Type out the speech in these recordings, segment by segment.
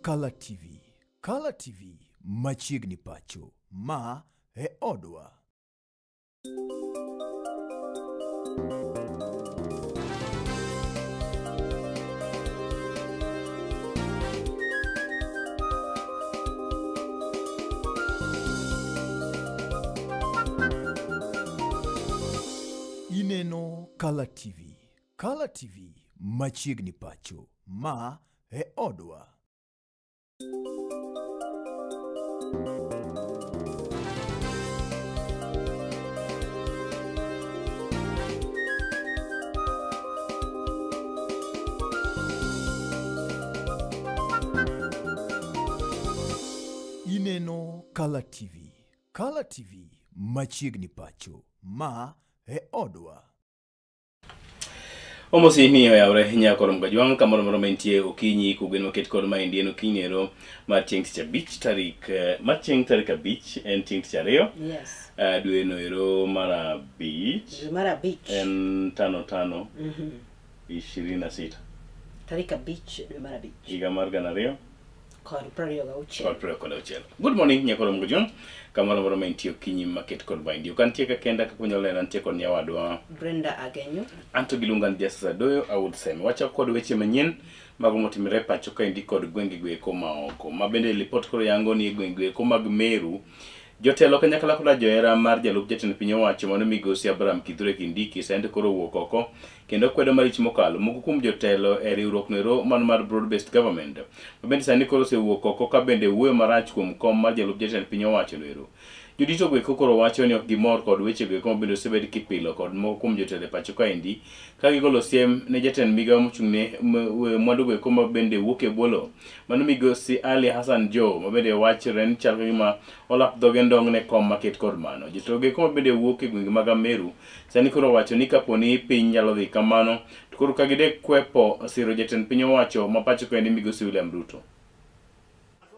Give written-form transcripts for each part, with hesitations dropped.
Kala TV. Kala TV machiegni pacho. Ma e odwa. Ineno Kala TV. Kala TV machiegni pacho. Ma e odwa. Ineno Kala TV. Kala TV machiegni pacho. Ma e odwa. Omosi ni oyawre nyakoro mgajwang' kamoro moro mantie okinyi kogwen maket kod maendi en okinyi ero mar chieng' tich abich tarik mar chieng' tarik abich en chieng' tich ariyo. Yes. Dwe no ero mar abich. Dwe mar abich. En tano tano. 26. Tarik abich dwe mar abich. Higa mar 2000 kod 26. Kod 26. Good morning nyakoro mgajwang' kamoro moro mantie okinyi maket kod maendi. Ok antie ka kenda kaka unyalo neno antie kod nyawadwa Brenda Agenyo. Anto giluonga ni Justice Adoyo Aud Seme. Wachako kod weche manyien mago motimore pacho kaendi kod gwenge goeko maoko. Ma bende lipot koro yango ni e gwenge goeko mag Meru jotelo kanyakla koda johera mar jalup jatend piny owacho mano migosi Abraham Kithure Kindiki sende koro owuok oko kendo kwedo malich mokalo moko kuom jotelo e riwruok noero mano mar broad based government ma bende sani koro osewuok oko ka bende wuoyo marach kuom kom mar jalup jatend piny owacho noero. Jodito goeko koro wacho ni ok gimor kod weche goeko ma bende osebed kipilo kod moko kuom jotelo e pacho kaendi ka gigolo siem ne jatend migawo mochung' ne mwandu goeko ma bende wuok e bwo lowo mano migosi Ali Hassan Joho ma bende wachore ni chal kagima olap dhoge ndong' ne kom maket kod mano. Jotelo goeko ma bende wuok e gwenge mag Ameru sani koro owacho ni kapo ni piny nyalo dhi kamano to koro ka gidek kwepo siro jatend piny owacho ma pacho kaendi migosi William Ruto.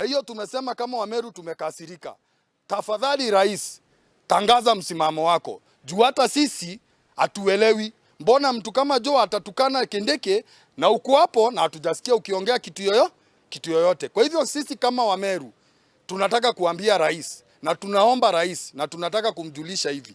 Hiyo tumesema kama Wameru tumekasirika. Tafadhali rais, tangaza msimamo wako. Juu hata sisi hatuelewi mbona mtu kama Joho atatukana Kindiki na uko hapo na hatujasikia ukiongea kitu yoyote. Kwa hivyo sisi kama Wameru tunataka kuambia rais na tunaomba rais na tunataka kumjulisha hivi.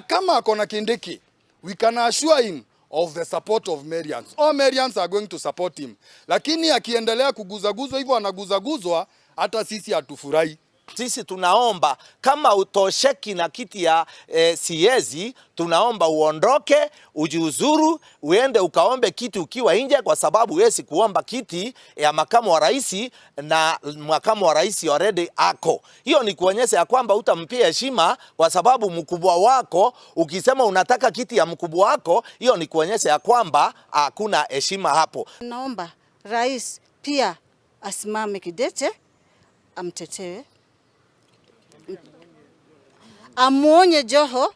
Kama ako na Kindiki, we can assure him of the support of Merians. All Merians are going to support him. Lakini akiendelea kuguzaguzwa hivyo anaguzaguzwa, hata sisi hatufurahi. Sisi tunaomba kama utosheki na kiti ya siezi, tunaomba uondoke, ujiuzuru, uende ukaombe kiti ukiwa nje, kwa sababu huwezi kuomba kiti ya makamu wa rais na makamu wa rais already ako. Hiyo ni kuonyesha ya kwamba utampia heshima, kwa sababu mkubwa wako, ukisema unataka kiti ya mkubwa wako, hiyo ni kuonyesha ya kwamba hakuna heshima hapo. Naomba rais pia asimame kidete, amtetee, amuonye Joho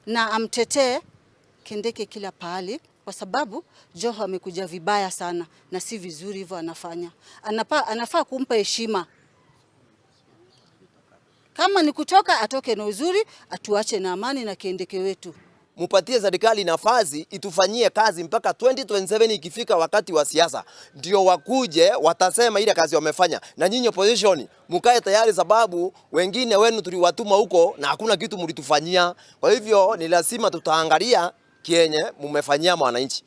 na amtetee Kindiki kila pahali, kwa sababu Joho amekuja vibaya sana na si vizuri hivyo anafanya. Anafaa kumpa heshima. Kama ni kutoka atoke na uzuri, atuache na amani na Kindiki wetu. Mupatie serikali nafasi itufanyie kazi mpaka 2027 ikifika wakati wa siasa ndio wakuje watasema ile kazi wamefanya. Na nyinyi opposition mkae tayari, sababu wengine wenu tuliwatuma huko na hakuna kitu mlitufanyia. Kwa hivyo ni lazima tutaangalia kienye mumefanyia mwananchi.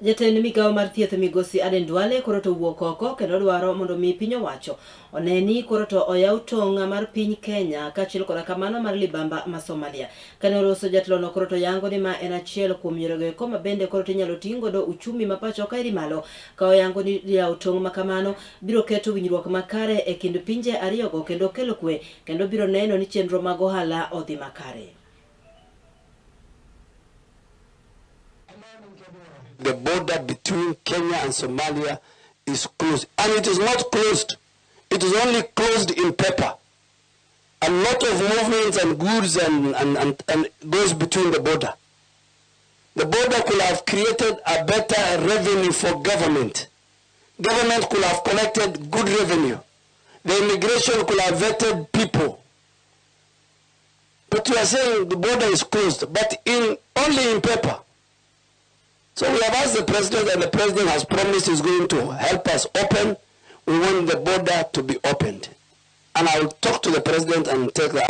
Jatend migawo mar thieth migosi Aden Duale koro to owuok oko kendo dwaro mondo mi piny owacho one ni koro to oyaw tong' mar piny Kenya kaachiel koda kamano mar libamba ma Somalia. Kane oloso jatelono koro to yango ni ma en achiel kuom yorego eko ma bende koro to inyalo ting' godo uchumi ma pacho kaeri malo, ka oyango ni yawo tong' ma kamano biro keto winjruok makare e kind pinje ariyogo kendo kelo kwe kendo biro neno ni chenro mag ohala odhi makare. The border between Kenya and Somalia is closed. And it is not closed. It is only closed in paper. A lot of movements and goods and goes between the border. The border could have created a better revenue for government. Government could have collected good revenue. The immigration could have vetted people. But you are saying the border is closed, but only in paper. So we have asked the president, and the president has promised he's going to help us open. We want the border to be opened. And I will talk to the president and take that.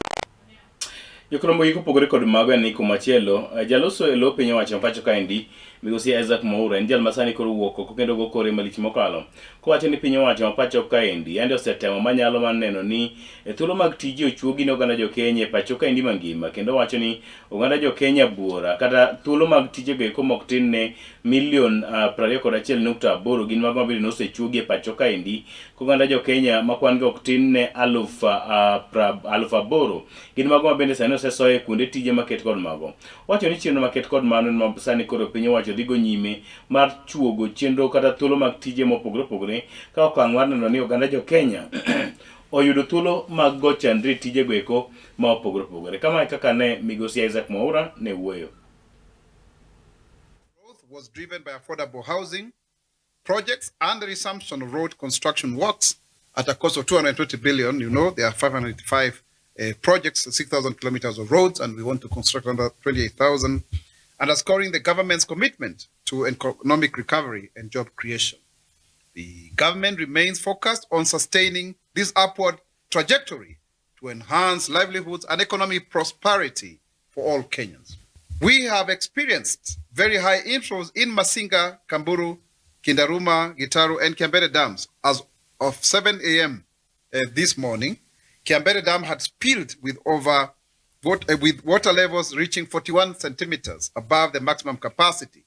Jokrombo kopogore kod mago en ni kumachielo, jaloso e lo piny owacho ma pacho kaendi, Migosi Isaac Mwaura en jal ma sani koro wuok oko kendo go kore malich mokalo. Kowacho ni piny owacho ma pacho kaendi yande osetemo manyalo mar neno ni e thuolo mag tije ochuogi ne oganda jo Kenya e pacho kaendi mangima kendo owacho ni oganda jo Kenya buora kata thuolo mag tijego eko mok tin ne milion 21.8 gin mago mabende nosechuogi e pacho kaendi koganda jo Kenya ma kwan gi ok tin ne 8,000 gin mago mabende sani osesoye kuonde tije maket kod mago. Owacho ni chenro maket kod mano en ma sani koro piny owacho dhigo nyime mar chuogo chenro kata thuolo mag tije mopogore opogore ka okang' mar neno ni oganda jo Kenya oyudo thuolo mag go chandre tijego eko ma opogore opogore. Kama e kaka ne migosi Isaac Mwaura ne wuoyo. Growth was driven by affordable housing projects and the resumption of road construction works at a cost of 220 billion. You know, there are 585 projects, 6,000 kilometers of roads, and we want to construct another 28,000, underscoring the government's commitment to economic recovery and job creation. The government remains focused on sustaining this upward trajectory to enhance livelihoods and economic prosperity for all Kenyans. We have experienced very high inflows in Masinga, Kamburu, Kindaruma, Gitaru, and Kiambere dams as of 7 a.m. This morning. Kiambere Dam had spilled with water levels reaching 41 centimeters above the maximum capacity.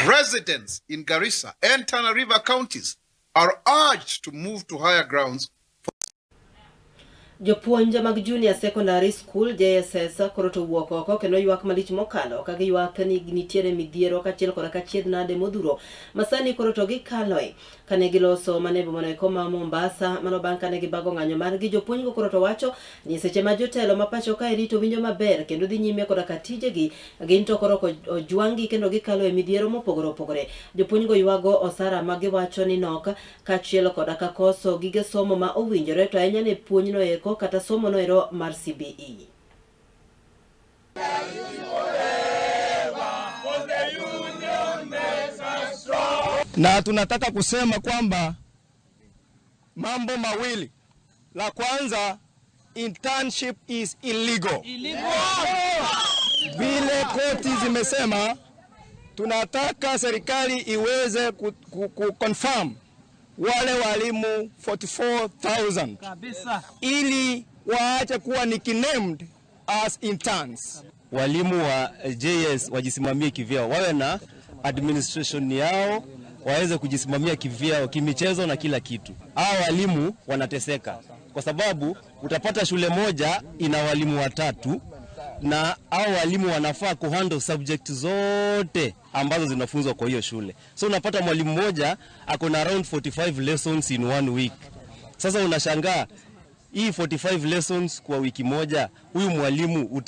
Residents in Garissa and Tana River counties are urged to move to higher grounds. Jopuonj mag Junior Secondary School JSS koro to wuok oko kendo ywak malich mokalo ka giywak ni nitiere midhiero kaachiel koda kachiedh nade modhuro masani koro to gikaloe kane giloso mana e bomano eko ma Mombasa. Mano bang' kane gibago ng'anyo margi, jopuonjgo koro to wacho ni seche ma jotelo ma pacho kae rito winjo maber kendo dhi nyime koda ka tijegi, gin to koro ok ojwang'gi kendo gikalo e midhiero mopogore opogore. Jopuonjgo ywago osara ma giwacho ni nok kaachiel koda ka koso gige somo ma owinjore, to ahinya ne puonj no eko kata somo no ero mar CBE. Na tunataka kusema kwamba mambo mawili. La kwanza, internship is illegal. Vile koti zimesema, tunataka serikali iweze ku confirm wale walimu 44,000 ili waache kuwa nicknamed as interns. Walimu wa JS wajisimamie kivyao, wawe na administration yao, waweze kujisimamia kivyao, kimichezo na kila kitu. Hawa walimu wanateseka kwa sababu utapata shule moja ina walimu watatu na hao walimu wanafaa kuhandle subject zote ambazo zinafunzwa kwa hiyo shule. So unapata mwalimu mmoja ako na around 45 lessons in one week. Sasa unashangaa hii 45 lessons kwa wiki moja, huyu mwalimu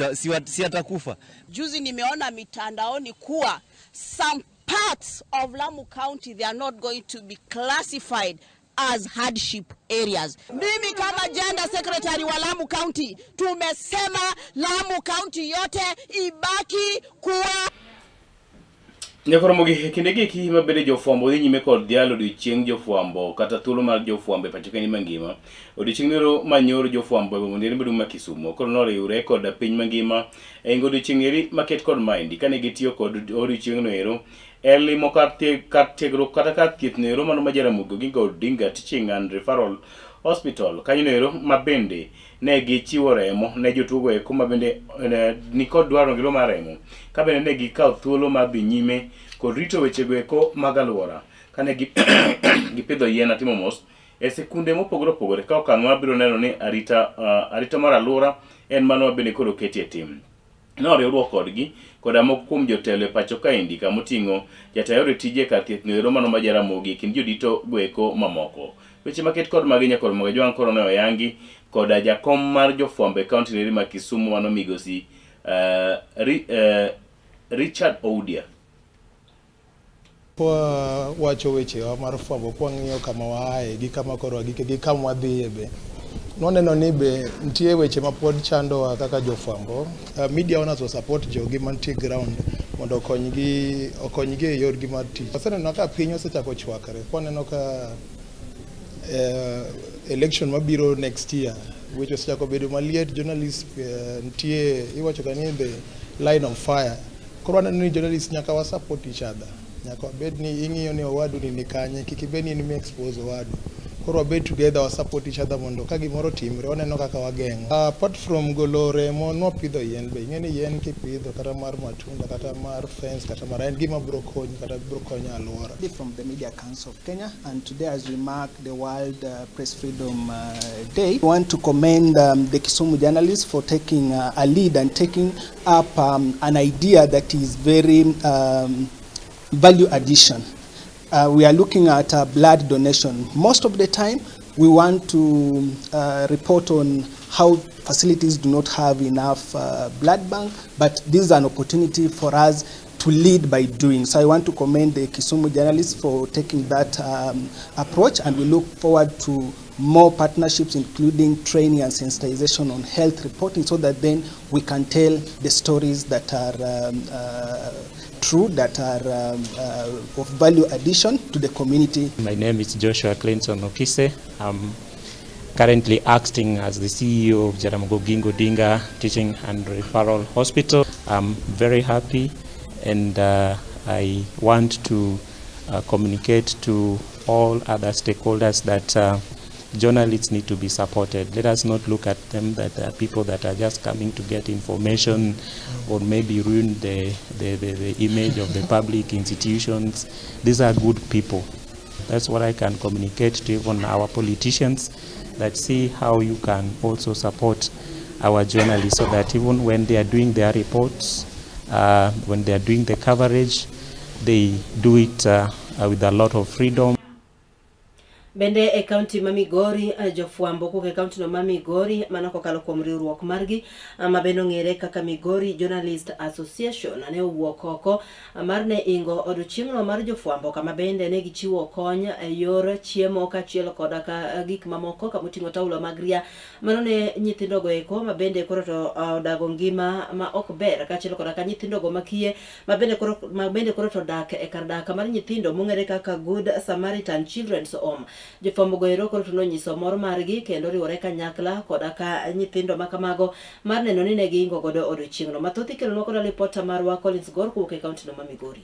si atakufa. Juzi nimeona mitandaoni kuwa some parts of Lamu County, they are not going to be classified as hardship areas. Mimi kama gender secretary wa Lamu County, tumesema Lamu County yote ibaki kuwa Nyakoromogi e kindegi eki mabende jofwambo dhi nyime kod dhialo odiochieng' jofwambo kata thuolo mar jofwambo e pacho Kenya mangima. Odiochieng' nero manyoro jofwambo e boma maduong' ma Kisumo koro noriwre kod piny mangima e ingo odiochieng' eri maket kod maendi kane gitiyo kod odiochieng' no ero e limo kar tiegruok kata kar thieth no ero mano ma Jaramogi Oginga Odinga Teaching and Referral Hospital kanyo no ero ma bende ne gichiwo remo ne jotuogo eko ma bende nikod dwaro gilo mar remo ka bende ne gikawo thuolo mar dhi nyime kod rito wechego eko mag alwora kane gipidho yien atimo mos e sikunde mopogore opogore ka okang' mabiro neno ni arita mar alwora en mano ma bende koro oketi e tim. Noriwruok kodgi koda moko kuom jotelo e pacho kaendi kamoting'o jata yore tije kar thieth no ero mano ma Jaramogi e kind jodito goeko mamoko. Weche maket kod magi nyakor moga jwang' koro ne oyangi koda jakom mar jofwambo e kaunti neri ma Kisumu mano migosi Richard Oudia. Kwa wacho wechewa mar fwambo kwang'iyo kama waaye gi kama koro wagike gi kama wadhiye be nwaneno ni be nitie weche ma pod chandowa kaka jofwambo. Media owners o support jogi mantie ground. mondo okonygi okonygi e yorgi mar tich. Waseneno ka piny osechako chwakre kwaneno ka eh, election mabiro next year weche osechako bedo maliet journalist eh, nitie iwacho ka ni the line of fire koro waneno ni journalist nyaka wa support each other nyaka wabed ni ing'iyo ni owadu ni ni kanye kik ibed ni in mi expose owadu koro wabed together wa support each other mondo ka gimoro otimre waneno kaka wageng'o. Uh, apart from golo remo nwapidho yien be ing'e ni yien kipidho kata mar matunda kata mar fence kata mar en gima biro konyi kata biro konyo alwora. From the Media Council of Kenya, and today as we mark the World Press Freedom Day, we want to commend the Kisumu journalists for taking a lead and taking up an idea that is very value addition. We are looking at blood donation. Most of the time, we want to report on how facilities do not have enough blood bank, but this is an opportunity for us to lead by doing. So I want to commend the Kisumu journalists for taking that approach, and we look forward to more partnerships, including training and sensitization on health reporting, so that then we can tell the stories that are true, that are of value addition to the community. My name is Joshua Clinton Okise. I'm currently acting as the CEO of Jaramogi Oginga Odinga Teaching and Referral Hospital. I'm very happy, and I want to communicate to all other stakeholders that journalists need to be supported. Let us not look at them that are people that are just coming to get information or maybe ruin the image of the public institutions. These are good people. That's what I can communicate to even our politicians, that see how you can also support our journalists so that even when they are doing their reports, when they are doing the coverage, they do it with a lot of freedom. Bende e kaunti ma Migori, jofwambo kowuok e kaunti no ma Migori mano kokalo kuom riwruok margi ma bende ong'ere kaka Migori Journalist Association ne owuok oko mar ne ingo odiochieng'no mar jofwambo kama bende ne gichiwo kony e yor chiemo kaachiel koda ka gik mamoko kamoting'o taulo mag ria mano ne nyithindogo eko ma bende koro to odago ngima ma ok ber kaachiel koda ka nyithindogo makiye ma bende koro to dak e kar dak mar nyithindo mong'ere kaka Good Samaritan Children's Home. Jofwambo go ero koro to nonyiso mor margi kendo riwore kanyakla koda ka nyithindo ma kamago mar neno ni ne giingo godo odiochieng'no. Mathoth ikelonwa koda lipota marwa Collins Gor kowuok e kaunti no ma Migori.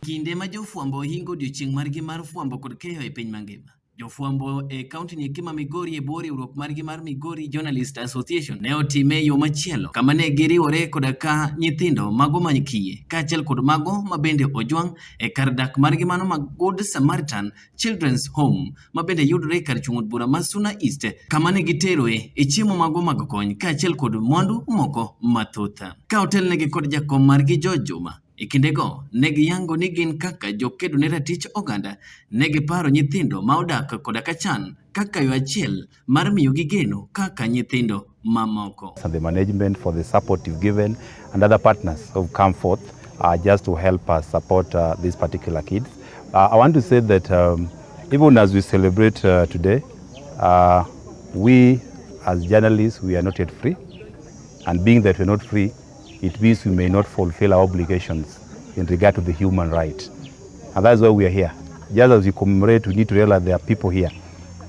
Kinde ma jofwambo hingo odiochieng' margi mar fwambo kod keyo e piny mangima, jofwambo e kaunti ni eki ma Migori e bwo riwruok margi mar Migori Journalist Association ne otime e yo machielo kama ne giriwore koda ka nyithindo mago ma kiye kaachiel kod mago ma bende ojwang' e kar dak margi mano ma Good Samaritan Children's Home ma bende yudore e kar chung' od bura ma Suna East kama ne giteroe e chiemo mago mag kony kaachiel kod mwandu moko mathoth. Ka otelnegi kod jakom margi George Juma, e kindego ne giyango ni gin kaka jokedo ne ratich oganda ne giparo nyithindo ma odak koda ka chan kaka yo achiel mar miyogi geno kaka nyithindo mamoko. And the management for the support you've given and other partners who've come forth just to help us support these particular kids. I want to say that even as we celebrate today, we as journalists, we are not yet free. And being that we're not free, it means we may not fulfill our obligations in regard to the human right. And that's why we are here. Just as we commemorate, we need to realize there are people here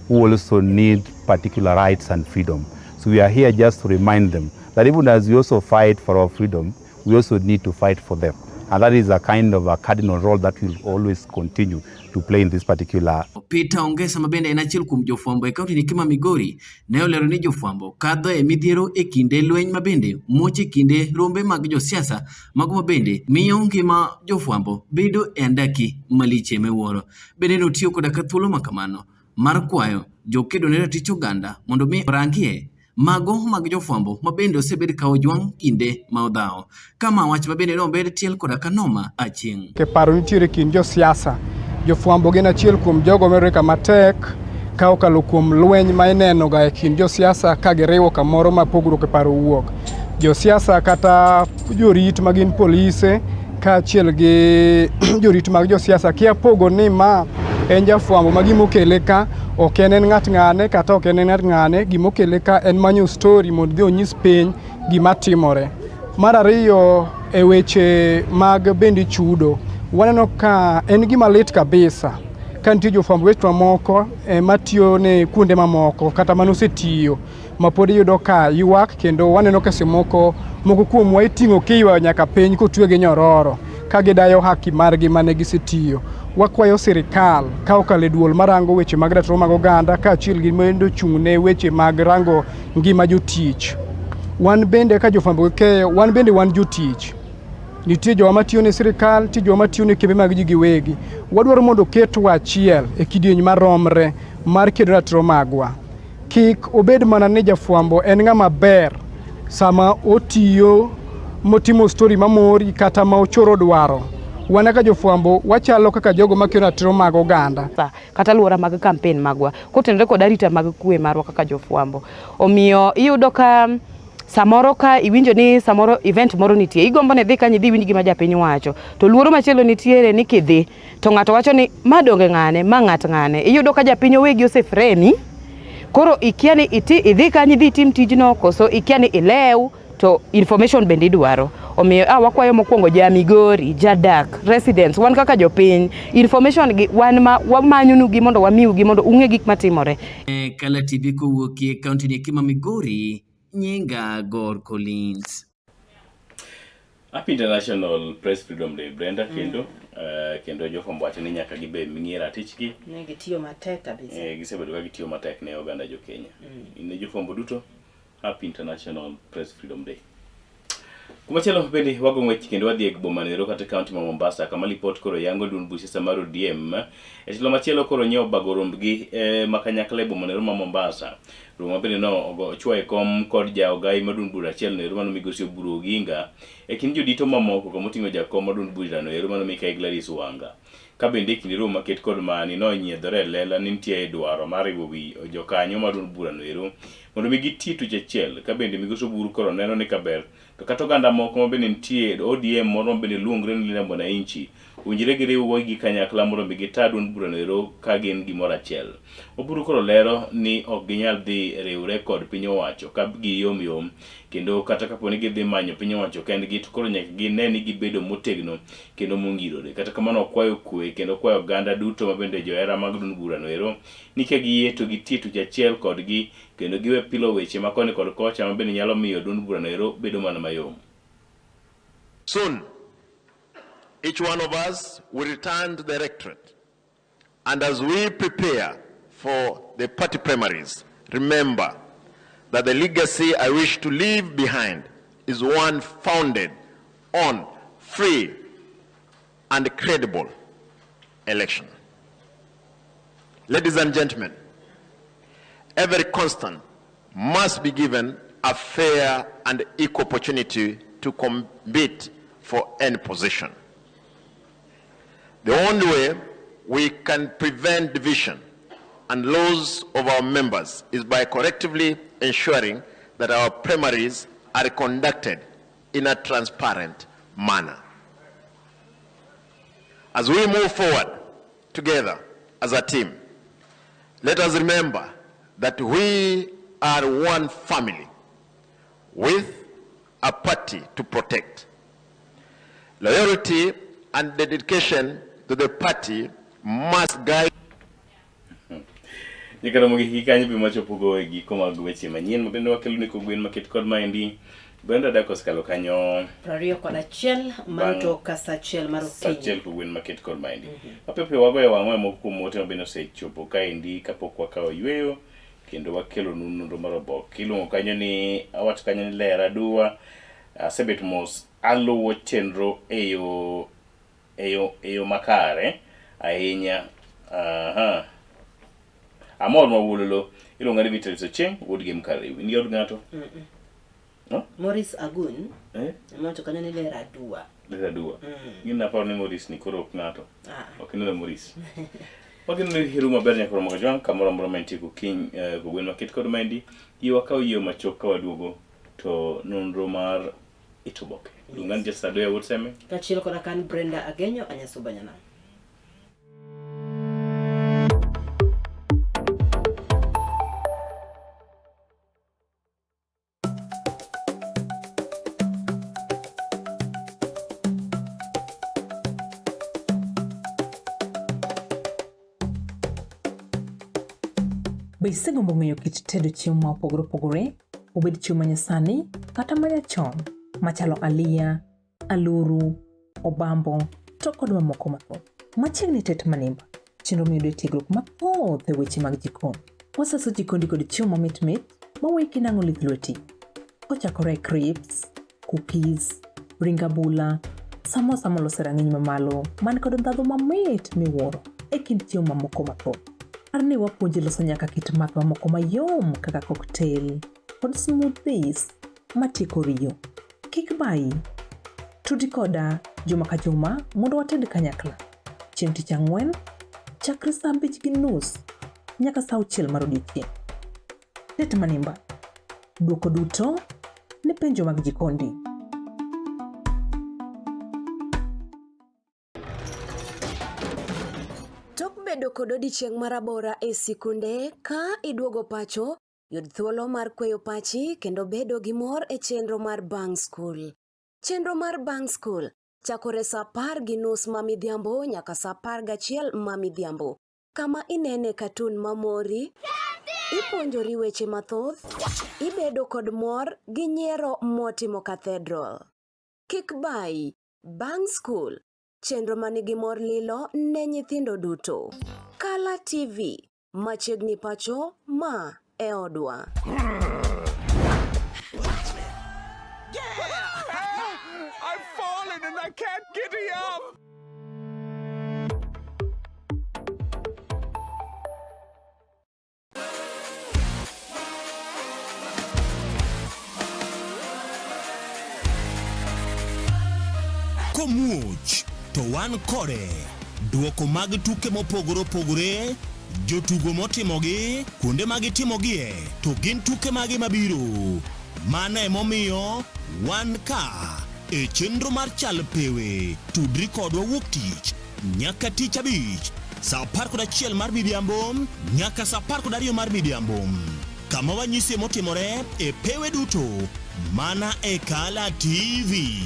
who also need particular rights and freedom. So we are here just to remind them that even as we also fight for our freedom, we also need to fight for them. And that is a kind of a cardinal role that will always continue to play in this particular. Peter Ongesa ma bende en achiel kuom jofwambo e kaunti ni ma Migori ne olero ni jofwambo kadho e midhiero e kinde lweny ma bende muoch e kinde rombe mag josiasa mago ma bende miyo ngima jofwambo bedo e andaki malich miwuoro. Bende notiyo koda ka thuolo ma kamano mar kwayo jokedo ne ratich oganda mondo mi orangie mago mag jofwambo ma bende osebed ka ojwang' kinde ma odhawo. Kama wach ma bende nobed tiel koda ka noma aching'. Ke paro nitiere kind josiasa. Jofwambo gin achiel kuom jogo mayudore kama tek ka okalo kuom lweny ma ineno ga e kind josiasa ka giriwo kamoro ma pogruok e paro wuok. Josiasa kata jorit ma gin polise kaachiel gi jorit mag josiasa kia pogo ni ma en jafwambo ma gimokele ka ok en en ng'at ng'ane kata ok en en ng'at ng'ane, gimokele ka en manyo story mondo odhi onyis piny gima timore. Mar ariyo e weche mag bendi chudo, waneno ka en gima lit kabisa ka nitie jofwamb weche moko eh, matiyo ne kuonde mamoko kata mane osetiyo ma pod iyudo ka ywak kendo waneno ka seche moko moko kuomwa iting'o kiywayo nyaka piny kotwe gi nyororo ka gidayo haki margi mane gisetiyo. Wakwayo sirikal ka okalo e duol marango weche mag ratiro mag oganda kaachiel gi mendo ochung' ne weche mag rango ngima jotich. Wan bende kaka jofwambo gi keyo, wan bende wan jotich. Nitie jowa matiyo ne sirikal, nitie jowa matiyo ne kembe mag ji giwegi. Wadwaro mondo oketwa achiel e kidieny maromre mar kedo ratiro magwa. Kik obed mana ni jafwambo en ng'ama ber sama otiyo motimo stori mamori kata ma ochoro dwaro. Wan kaka jofwambo wachalo kaka jogo makedo ratiro mag oganda. Kata alwora mag kampen magwa kotenore kod arita mag kwe marwa kaka jofwambo. Omiyo iyudo ka samoro ka iwinjo ni samoro event moro nitie, igombo ni idhi kanyo idhi iwinj gima japiny wacho, to luoro machielo nitiere ni kidhi to ng'ato wacho ni ma donge ng'ane, ma ng'at ng'ane. Iyudo ka japiny owegi osefremi, koro ikia ni iti, idhi kanyo idhi itim tijno koso ikia ni ilew to information bende idwaro. Omiyo a wakwayo mokwongo ja Migori, jadak, residents, wan kaka jopiny, information gi wan ma wamanyonu gi mondo wamiu gi mondo ung'e gik matimore. E Kala TV kowuok e kaunti ni ma Migori, nyinga Gor Collins. Happy International Press Freedom Day, Brenda, kendo kendo jofwambo wacho ni nyaka gibed ming'e ratichgi. Ne gitiyo matek kabisa. Eh, gisebedo ka gitiyo matek ne oganda jo Kenya. Ne jofwambo duto, Happy International Press Freedom Day. Kumachielo bende wago ng'wech kendo wadhi e boma nero kata kaunti ma Mombasa kama lipot koro yango duond buch siasa mar ODM e telo machielo koro nyiewo bago rombgi e, ma kanyakla e boma nero ma Mombasa. Romo ma bende no ogo ochwa e kom kod ja ogai ma duond bura achiel no ero mano migosi Oburu Oginga e kind jodito mamoko kamoting'o jakom ma duond bura no ero mano Mikai Gladys Wanga. Ka bende e kinde romo maket kod mani nonyiedhore e lela ni nitie dwaro mar riwo wi jokanyo mar duond bura no ero mondo mi giti tich achiel ka bende migosi Oburu koro neno ni kaber to kata oganda moko ma bende nitie ODM moro ma bende luongre ni Linda Mwananchi owinjore giriw wigi kanyakla mondo mi gita duond burano ero ka gin gimoro achiel. Oburu koro lero ni ok ginyal dhi riwre kod piny owacho ka giyom yom kendo kata kapo ni gidhi manyo piny owacho kendgi to koro nyaka gine ni gibedo motegno kendo mongirore. Kata kamano okwayo kwe kendo okwayo oganda duto ma bende johera mag duond burano ero ni ka giyie to gitie tuch achiel kodgi kendo giwe pilo weche ma koni kod kocha ma bende nyalo miyo duond burano ero bedo mana mayom. Soon, each one of us will return to the electorate. And as we prepare for the party primaries, remember that the legacy I wish to leave behind is one founded on free and credible election. Ladies and gentlemen, every constant must be given a fair and equal opportunity to compete for any position. The only way we can prevent division and loss of our members is by correctively ensuring that our primaries are conducted in a transparent manner. As we move forward together as a team, let us remember that we are one family with a party to protect. Loyalty and dedication to the party must guide Nyaka romo gi kanyo be machopo e giko mag weche manyien mabende wakelo ni kogwen maket kod maendi Brenda dak osekalo kanyo 21 mano to ka sa achiel mar sa okinyi. achiel kogwen maket kod maendi. Mapiyo piyo wagoyo wang'wa e moko kuom ote mabende osechopo kaendi kapok wakawo yueyo kendo wakelonu nonro mar oboke. Iluongo kanyo ni awacho kanyo ni ler aduwa asebet mos aluwo chenro e yo e yo e yo makare ahinya. Aha. Amor ma wuololo iluonga ni Vitalis Ochieng' wuod Gem Kariw. In gi od ng'ato? Mm-mm. No? Maurice Agun Eh? emawacho kanyo ni ler aduwa. Ler aduwa. Mm. Gin naparo ni Maurice ni koro ok ng'ato. Ah. Ok ineno Maurice. Wageno ni hiru maber nyaka romo kajwang' kamoro amora ma entie gokinyi eh, kogwen maket kod maendi. Yie wakaw yie machuok ka waduogo to nonro mar it oboke. Luonga ni Jessica Adoya wuod Seme. Kaachiel koda kan Brenda Agenyo Anyasuba Nyanam. Be isegombo ng'eyo kit tedo chiemo ma opogore opogore, obed chiemo ma nyasani kata ma nyachon, machalo aliya, aluru, obambo, to kod mamoko mathoth? Machiegni Tet Manimba, chenro miyudo e tiegruok mathoth e weche mag jikon. Wasaso jikondi kod chiemo mamit mit maweyi kinang'o lith lweti. Kochakore e crisps, cookies, ring abula, samosa molos e rang'iny mamalo man kod ndhadhu mamit miwuoro e kind chiemo mamoko mathoth. Par ni wapuonji loso nyaka kit math mamoko mayom kaka cocktail kod smoothies matieko riyo. Kik bayi. Tudi koda juma ka juma mondo wated kanyakla. Chieng' tich ang'wen, chakre saa 5:30 nyaka saa 6 mar odiechieng'. Tet Manimba. Dwoko duto ne penjo mag jikondi. Tok bedo kod odiechieng' marabora e sikunde, ka iduogo pacho, yud thuolo mar kweyo pachi kendo bedo gi mor e chenro mar bang' skul. Chenro mar bang' skul chakore saa 10:30 ma midhiambo nyaka saa 11 ma midhiambo. Kama inene katun mamori, ipuonjori weche mathoth, ibedo kod mor gi nyiero motimo cathedral. Kik bayi, bang' skul, chenro manigi mor lilo ne nyithindo duto. Kala TV, machiegni pacho, ma e odwa. I've fallen and I can't get up. Komuoch to wan kode. Duoko mag tuke mopogore opogore, jotugo motimogi, kuonde ma gitimogie, to gin tuke mage mabiro. Mano emomiyo wan ka e chenro mar Chal Pewe. Tudri kodwa wuok tich nyaka tich abich saa 11 mar midhiambo nyaka saa 12 mar midhiambo, kama wanyisie motimore e pewe duto mana e Kala TV.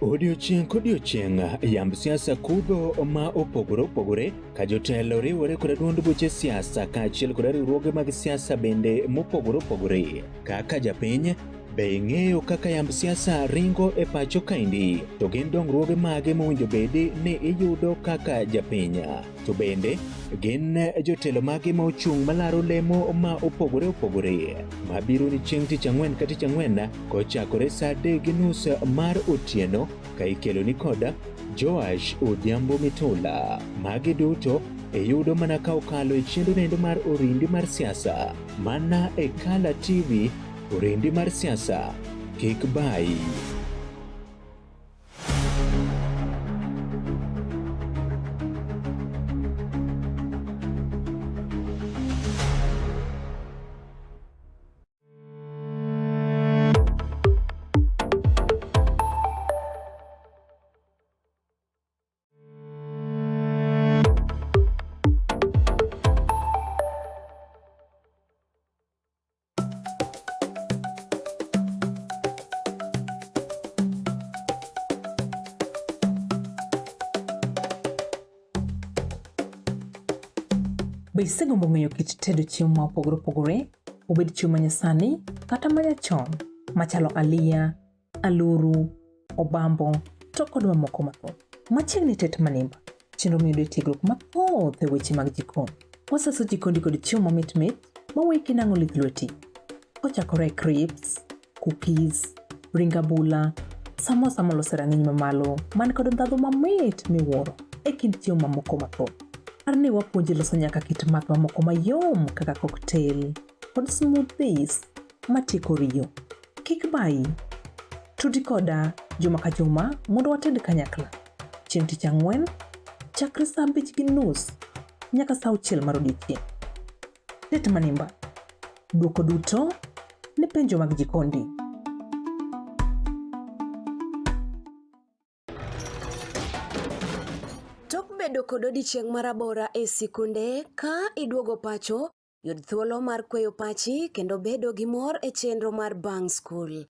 Odiochieng' kodiochieng' yamb siasa kudho ma opogore opogore ka jotelo riwore kod duond buche siasa kaachiel kod riwruoge mag siasa bende mopogore opogore. Kaka japiny, be ing'eyo kaka yamb siasa ringo e pacho kaendi? To gin dongruoge mage mowinjo bedi ni iyudo kaka japiny? To bende gin jotelo mage ma ochung' malaro lemo ma opogore opogore mabiro ni chieng' tich ang'wen ka tich ang'wen kochakore saa 3:30 mar otieno ka ikelo ni koda Joash Odhiambo Mitula. Magi duto iyudo mana ka okalo e chenro nendo mar orindi mar siasa mana e Kala TV. Orindi mar siasa kik bayi. Be isegombo ng'eyo kit tedo chiemo ma opogore opogore, obed chiemo ma nyasani kata ma nyachon, machalo aliya, aluru, obambo, to kod mamoko mathoth? Machiegni Tet Manimba, chenro miyudo e tiegruok mathoth e weche mag jikon. Wasaso jikondi kod chiemo mamit mit maweyi kinang'o lith lweti. Kochakore e crisps, cookies, ring abula, samosa molos e rang'iny mamalo man kod ndhadhu mamit miwuoro e kind chiemo mamoko mathoth. Par ni wapuonji loso nyaka kit math mamoko mayom kaka cocktail kod smoothies matieko riyo. Kik bayi. Tudi koda juma ka juma mondo wated kanyakla. Chieng' tich ang'wen, chakre saa 5:30 nyaka saa 6 mar odiechieng'. Tet Manimba. Dwoko duto ne penjo mag jikondi. Tok bedo kod odiechieng' marabora e sikunde, ka iduogo pacho, yud thuolo mar kweyo pachi kendo bedo gi mor e chenro mar bang' skul.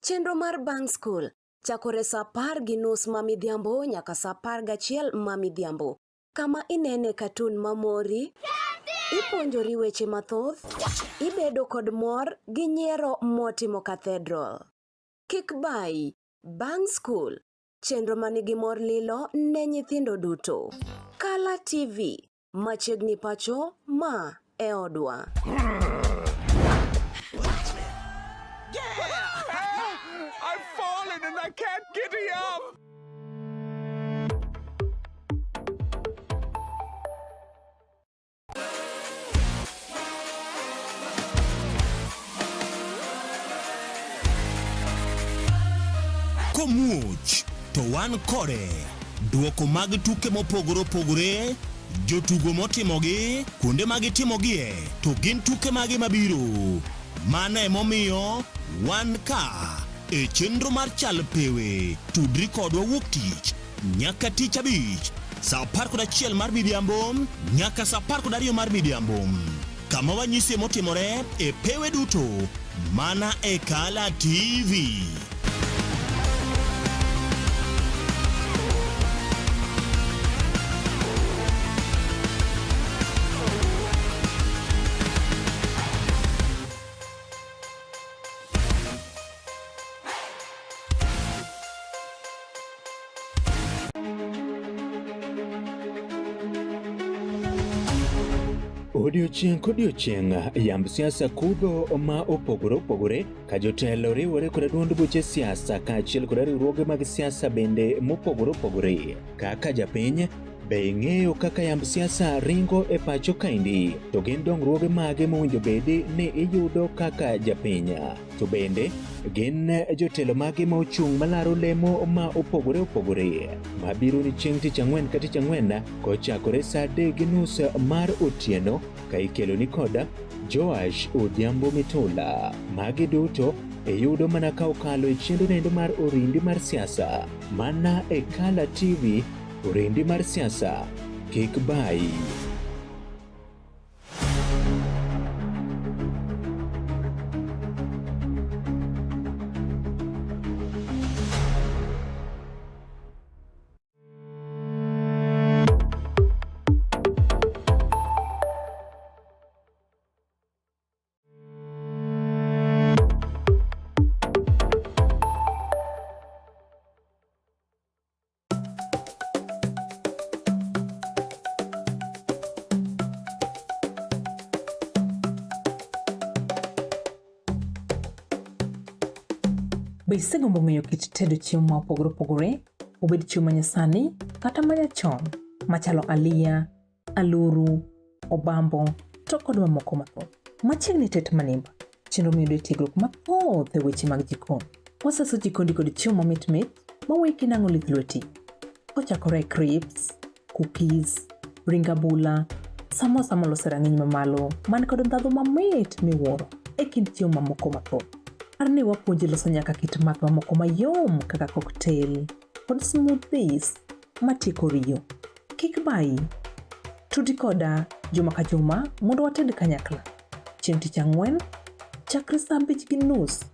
Chenro mar bang' skul chakore sa 10:30 ma midhiambo nyaka sa 11 ma midhiambo, kama inene katun mamori, ipuonjori weche mathoth, ibedo kod mor gi nyiero motimo cathedral. Kik bayi, bang' skul, chenro ma nigi mor lilo ne nyithindo duto. Kala TV, machiegni pacho, ma e odwa. I've fallen and I can't get up. Komuoch to wan kode. Duoko mag tuke mopogore opogore, jotugo motimogi, kuonde ma gitimogie, to gin tuke mage mabiro. Mano emomiyo wan ka e chenro mar Chal Pewe. Tudri kodwa wuok tich nyaka tich abich saa 11 mar midhiambo nyaka saa 12 mar midhiambo kama wanyisie motimore e pewe duto mana e Kala TV. Odiochieng' kodiochieng' yamb siasa kudho ma opogore opogore ka jotelo riwore kod duond buche siasa kaachiel kod riwruoge mag siasa bende mopogore opogore. Kaka japiny, be ing'eyo kaka yamb siasa ringo e pacho kaendi? To gin dongruoge mage mowinjo bedi ni iyudo kaka japiny? To bende gin jotelo mage ma ochung' malaro lemo ma opogore opogore mabiro ni chieng' tich ang'wen ka tich ang'wen kochakore saa 3:30 mar otieno ka ikelo ni koda Joash Odhiambo Mitula. Magi duto iyudo mana ka okalo e chenro nendo mar Orindi mar siasa mana e Kala TV. Orindi mar siasa kik bayi. Be isegombo ng'eyo kit tedo chiemo ma opogore opogore, obed chiemo ma nyasani kata ma nyachon, machalo aliya, aluru, obambo, to kod mamoko mathoth? Machiegni tet manimba, chenro miyudo e tiegruok mathoth e weche mag jikon. Wasaso jikondi kod chiemo mamit mit maweki nang'o lith lweti. Kochakore e crisps, cookies, ring abula, samosa molos e rang'iny mamalo man kod ndhadhu mamit miwuoro e kind chiemo mamoko mathoth. Par ni wapuonji loso nyaka kit math mamoko mayom kaka cocktail kod smoothies matieko riyo. Kik bayi. Tudi koda juma ka juma mondo wated kanyakla. Chieng' tich ang'wen, chakre saa 5:30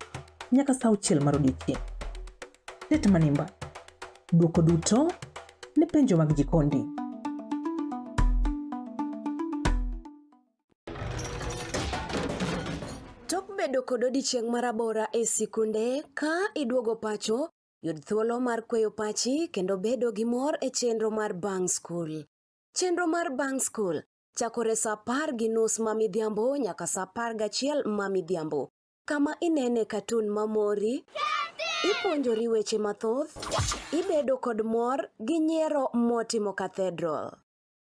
nyaka saa 6 mar odiechieng'. Tet manimba. Dwoko duto ne penjo mag jikondi. Tok bedo kod odiechieng' marabora e sikunde, ka iduogo pacho, yud thuolo mar kweyo pachi kendo bedo gi mor e chenro mar bang' skul. Chenro mar bang' skul chakore sa 10:30 ma midhiambo nyaka sa 11 ma midhiambo, kama inene katun mamori, ipuonjori weche mathoth, ibedo kod mor gi nyiero motimo cathedral.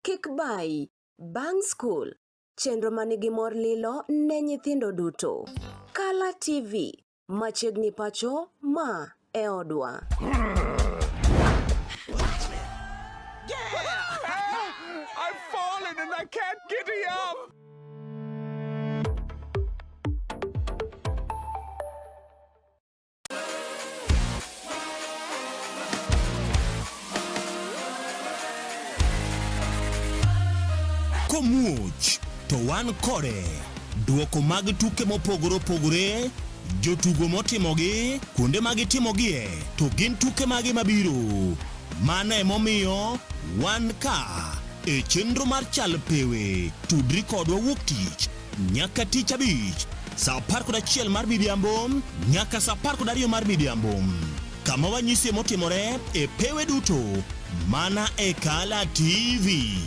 Kik bayi, bang' skul, chenro manigi mor lilo ne nyithindo duto. Kala TV, machiegni pacho, ma e odwa. I've fallen and I can't get up. Komuoch to wan kode. Duoko mag tuke mopogore opogore, jotugo motimogi, kuonde ma gitimogie, to gin tuke mage mabiro. Mano emomiyo wan ka e chenro mar Chal Pewe. Tudri kodwa wuok tich nyaka tich abich saa 11 mar midhiambo nyaka saa 12 mar midhiambo kama wanyisie motimore e pewe duto mana e Kala TV.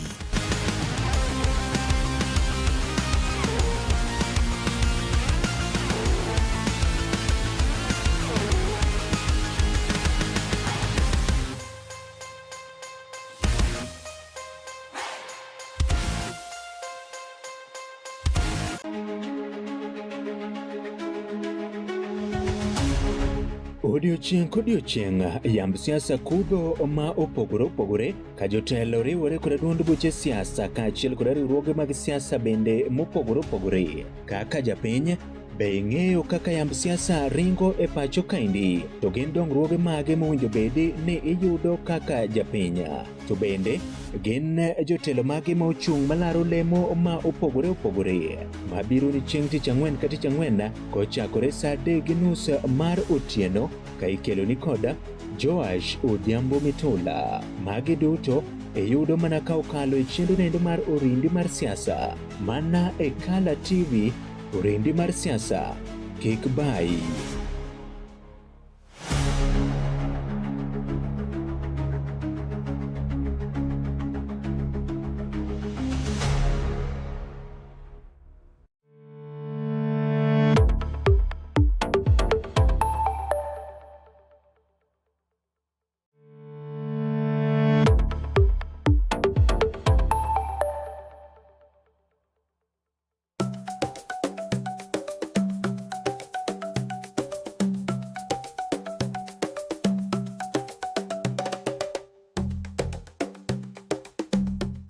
Odiochieng' kodiochieng' yamb siasa kudho ma opogore opogore ka jotelo riwore kod duond buche siasa kaachiel kod riwruoge mag siasa bende mopogore opogore. Kaka japiny, be ing'eyo kaka yamb siasa ringo e pacho kaendi? To gin dongruoge mage mowinjo bedi ni iyudo kaka japiny? To bende gin jotelo mage ma ochung' malaro lemo ma opogore opogore mabiro ni chieng' tich ang'wen ka tich ang'wen kochakore saa 3:30 mar otieno ka ikelo ni koda Joash Odhiambo Mitula. Magi duto iyudo mana ka okalo e chenro nendo mar Orindi mar siasa mana e Kala TV. Orindi mar siasa kik bayi.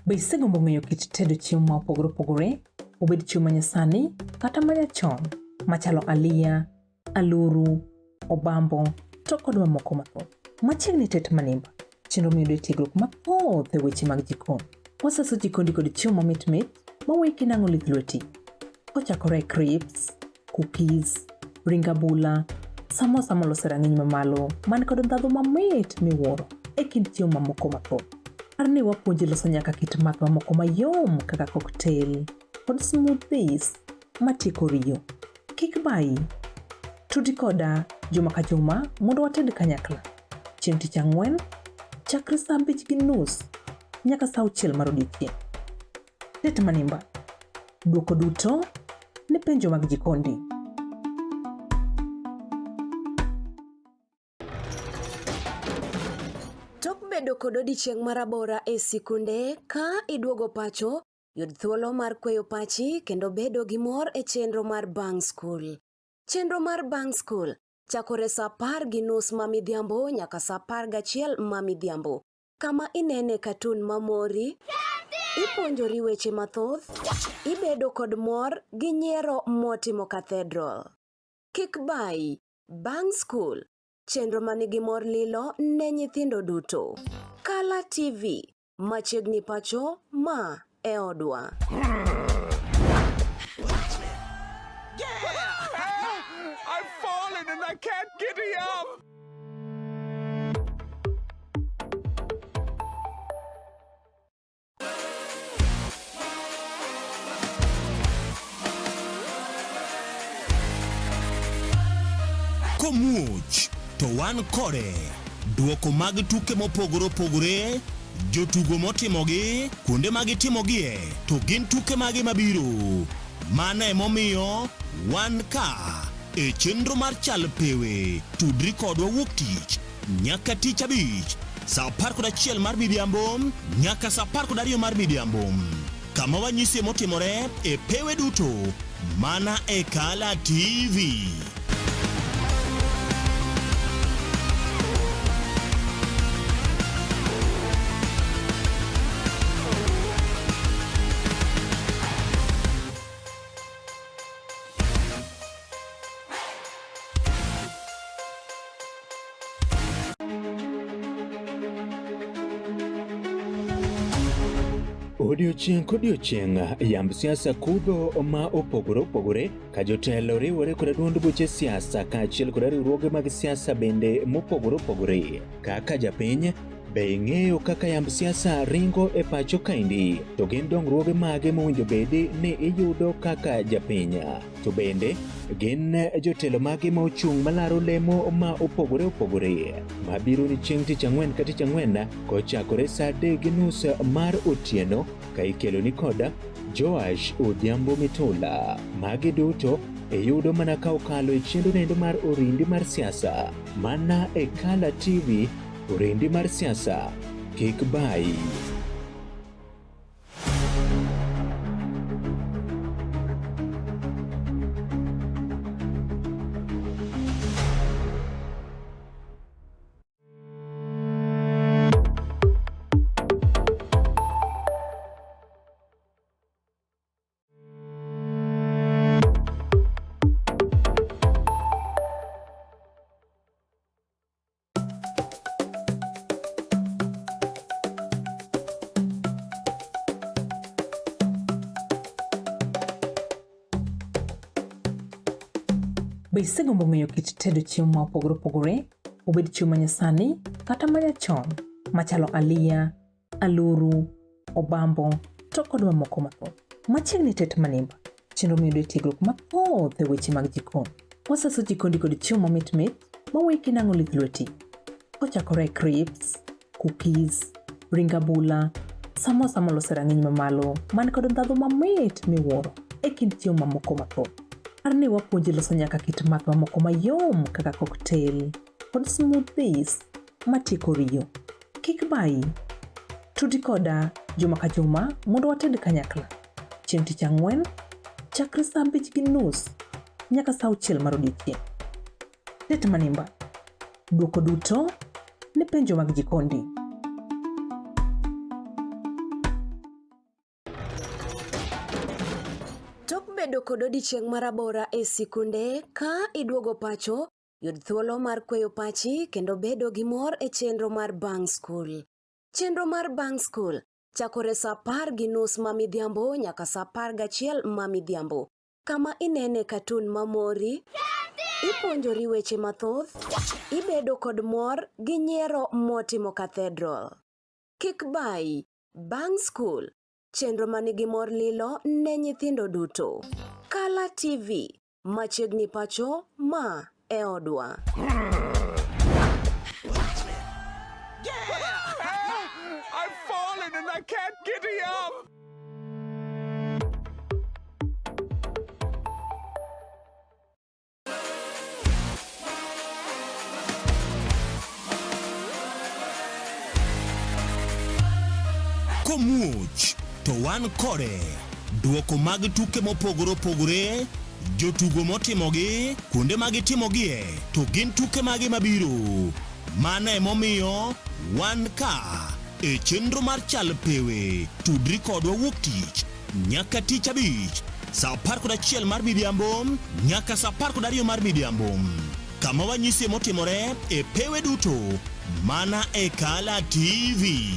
Be isegombo ng'eyo kit tedo chiemo ma opogore opogore, obed chiemo ma nyasani kata ma nyachon, machalo aliya, aluru, obambo, to kod mamoko mathoth. Machiegni tet manimba, chenro miyudo e tiegruok mathoth e weche mag jikon. Wasaso jikondi kod chiemo mamit mit maweyi kinang'o lith lweti. Kochakore e crisps, cookies, ring abula, samosa molos e rang'iny mamalo man kod ndhadhu mamit miwuoro e kind chiemo mamoko mathoth. Par ni wapuonji loso nyaka kit math mamoko mayom kaka cocktail kod smoothies matieko riyo. Kik bayi. Tudi koda juma ka juma mondo wated kanyakla. Chieng' tich ang'wen, chakre saa 5:30 nyaka saa 6 mar odiechieng'. Tet manimba. Dwoko duto ne penjo mag jikondi. Tok bedo kod odiechieng' marabora e sikunde, ka iduogo pacho, Yud thuolo mar kweyo pachi kendo bedo gi mor e chenro mar Bang' Skul. Chenro mar Bang' Skul chakore saa 10:30 ma midhiambo nyaka saa 11 ma midhiambo, kama inene katun mamori, ipuonjori weche mathoth, ibedo kod mor gi nyiero motimo cathedral. Kik bayi, Bang' Skul, chenro manigi mor lilo ne nyithindo duto. Kala TV, Machiegni pacho, ma e odwa. I've fallen and I can't get up. Komuoch to wan kode. Duoko mag tuke mopogore opogore, jotugo motimogi, kuonde ma gitimogie, to gin tuke mage mabiro. Mano emomiyo wan ka e chenro mar Chal Pewe. Tudri kodwa wuok tich nyaka tich abich saa 11 mar midhiambo nyaka saa 12 mar midhiambo kama wanyisie motimore e pewe duto mana e Kala TV. Odiochieng' kodiochieng' yamb siasa kudho ma opogore opogore ka jotelo riwore kod duond buche siasa kaachiel kod riwruoge mag siasa bende mopogore opogore. Kaka japiny, be ing'eyo kaka yamb siasa ringo e pacho kaendi? To gin dongruoge mage mowinjo bedi ni iyudo kaka japiny? To bende gin jotelo mage ma ochung' malaro lemo ma opogore opogore mabiro ni chieng' tich ang'wen ka tich ang'wen kochakore saa 3:30 mar otieno ka ikelo ni koda Joash Odhiambo Mitula. Magi duto iyudo mana ka okalo e chenro nendo mar Orindi mar siasa mana e Kala TV. Orindi mar siasa kik bayi. Be isegombo ng'eyo kit tedo chiemo ma opogore opogore, obed chiemo ma nyasani kata ma nyachon, machalo aliya, aluru, obambo, to kod mamoko mathoth? Machiegni Tet Manimba, chenro miyudo e tiegruok mathoth e weche mag jikon. Wasaso jikondi kod chiemo mamit mit maweki kinang'o lith lweti. Kochakore e crisps, cookies, ring abula, samosa molos e rang'iny mamalo man kod ndhadhu mamit miwuoro e kind chiemo mamoko mathoth. Par ni wapuonji loso nyaka kit math mamoko mayom kaka cocktail kod smoothies matieko riyo. Kik bayi. Tudi koda juma ka juma mondo wated kanyakla. Chieng' tich ang'wen, chakre saa 5:30 nyaka saa 6 mar odiechieng'. Tet Manimba. Dwoko duto ne penjo mag jikondi. Tok bedo kod odiechieng' marabora e sikunde, ka iduogo pacho, yud thuolo mar kweyo pachi kendo bedo gi mor e chenro mar Bang' Skul. Chenro mar Bang' Skul chakore saa 10:30 ma midhiambo nyaka saa 11 ma midhiambo, kama inene katun mamori, ipuonjori weche mathoth, ibedo kod mor gi nyiero motimo cathedral. Kik bayi, Bang' Skul, chenro manigi mor lilo ne nyithindo duto. Kala TV, machiegni pacho, ma e odwa. I've fallen and I can't get up. Komuoch to wan kode. Duoko mag tuke mopogore opogore, jotugo motimogi, kuonde ma gitimogie, to gin tuke mage mabiro. Mano emomiyo wan ka e chenro mar Chal Pewe. Tudri kodwa wuok tich nyaka tich abich saa 11 mar midhiambo nyaka saa 12 mar midhiambo kama wanyisie motimore e pewe duto mana e Kala TV.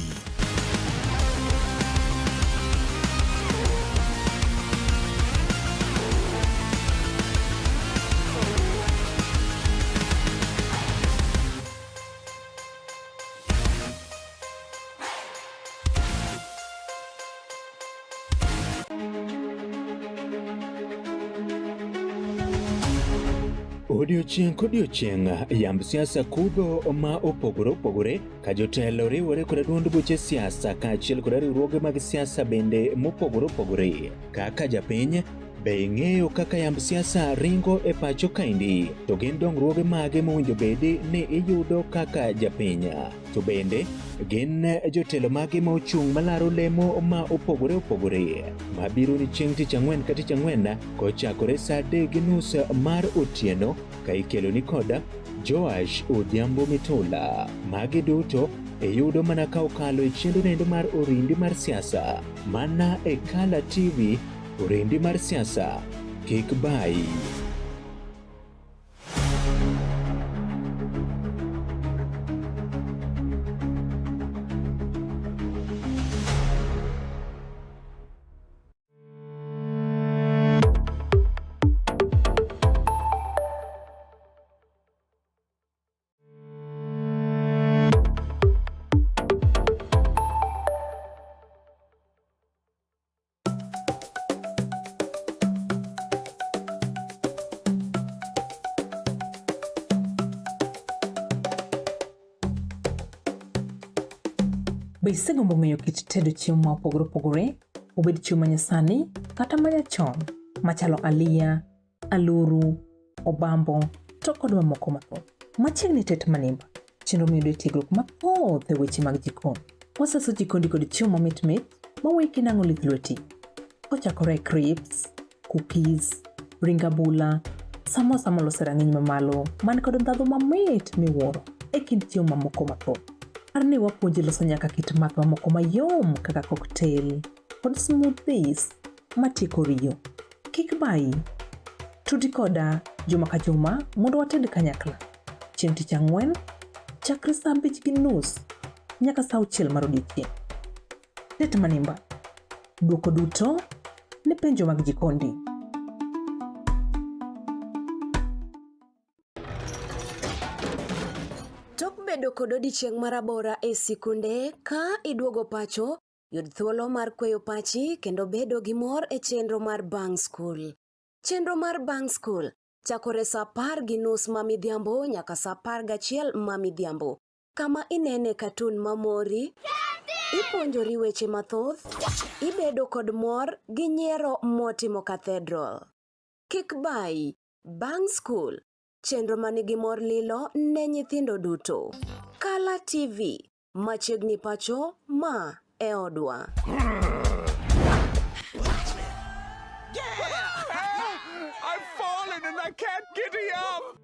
Odiochieng' kodiochieng' yamb siasa kudho ma opogore opogore ka jotelo riwore kod duond buche siasa kaachiel kod riwruoge mag siasa bende mopogore opogore. Kaka japiny, be ing'eyo kaka yamb siasa ringo e pacho kaendi? To gin dongruoge mage mowinjo bedi ni iyudo kaka japiny? To bende gin jotelo mage ma ochung' malaro lemo ma opogore opogore mabiro ni chieng' tich ang'wen ka tich ang'wen kochakore saa 3:30 mar otieno ka ikelo ni koda Joash Odhiambo Mitula. Magi duto iyudo mana ka okalo e chenro nendo mar Orindi mar siasa mana e Kala TV. Orindi mar siasa kik bayi. Be isegombo ng'eyo kit tedo chiemo ma opogore opogore, obed chiemo ma nyasani kata ma nyachon, machalo aliya, aluru, obambo, to kod mamoko mathoth? Machiegni Tet Manimba, chenro miyudo tiegruok mathoth e weche mag jikon. Wasaso jikondi kod chiemo mamit mit ma weki nang'o lith lweti. Kochakore e crisps, cookies, ring abula, samosa molos e rang'iny mamalo man kod ndhadhu mamit miwuoro e kind chiemo mamoko mathoth. Par ni wapuonji loso nyaka kit math mamoko mayom kaka cocktail kod smoothies matieko riyo. Kik bayi. Tudi koda juma ka juma mondo wated kanyakla. Chieng' tich ang'wen, chakre saa 5:30 nyaka saa 6 mar odiechieng'. Tet Manimba. Dwoko duto ne penjo mag jikondi. Tok bedo kod odiechieng' marabora e sikunde, ka iduogo pacho, yud thuolo mar kweyo pachi kendo bedo gi mor e chenro mar bang' skul. Chenro mar bang' skul chakore saa 10:30 ma midhiambo nyaka saa 11 ma midhiambo. Kama inene katun mamori, ipuonjori weche mathoth, ibedo kod mor gi nyiero motimo cathedral. Kik bayi, bang' skul, chenro manigi mor lilo ne nyithindo duto. Kala TV, machiegni pacho, ma e odwa. I've fallen and I can't get up.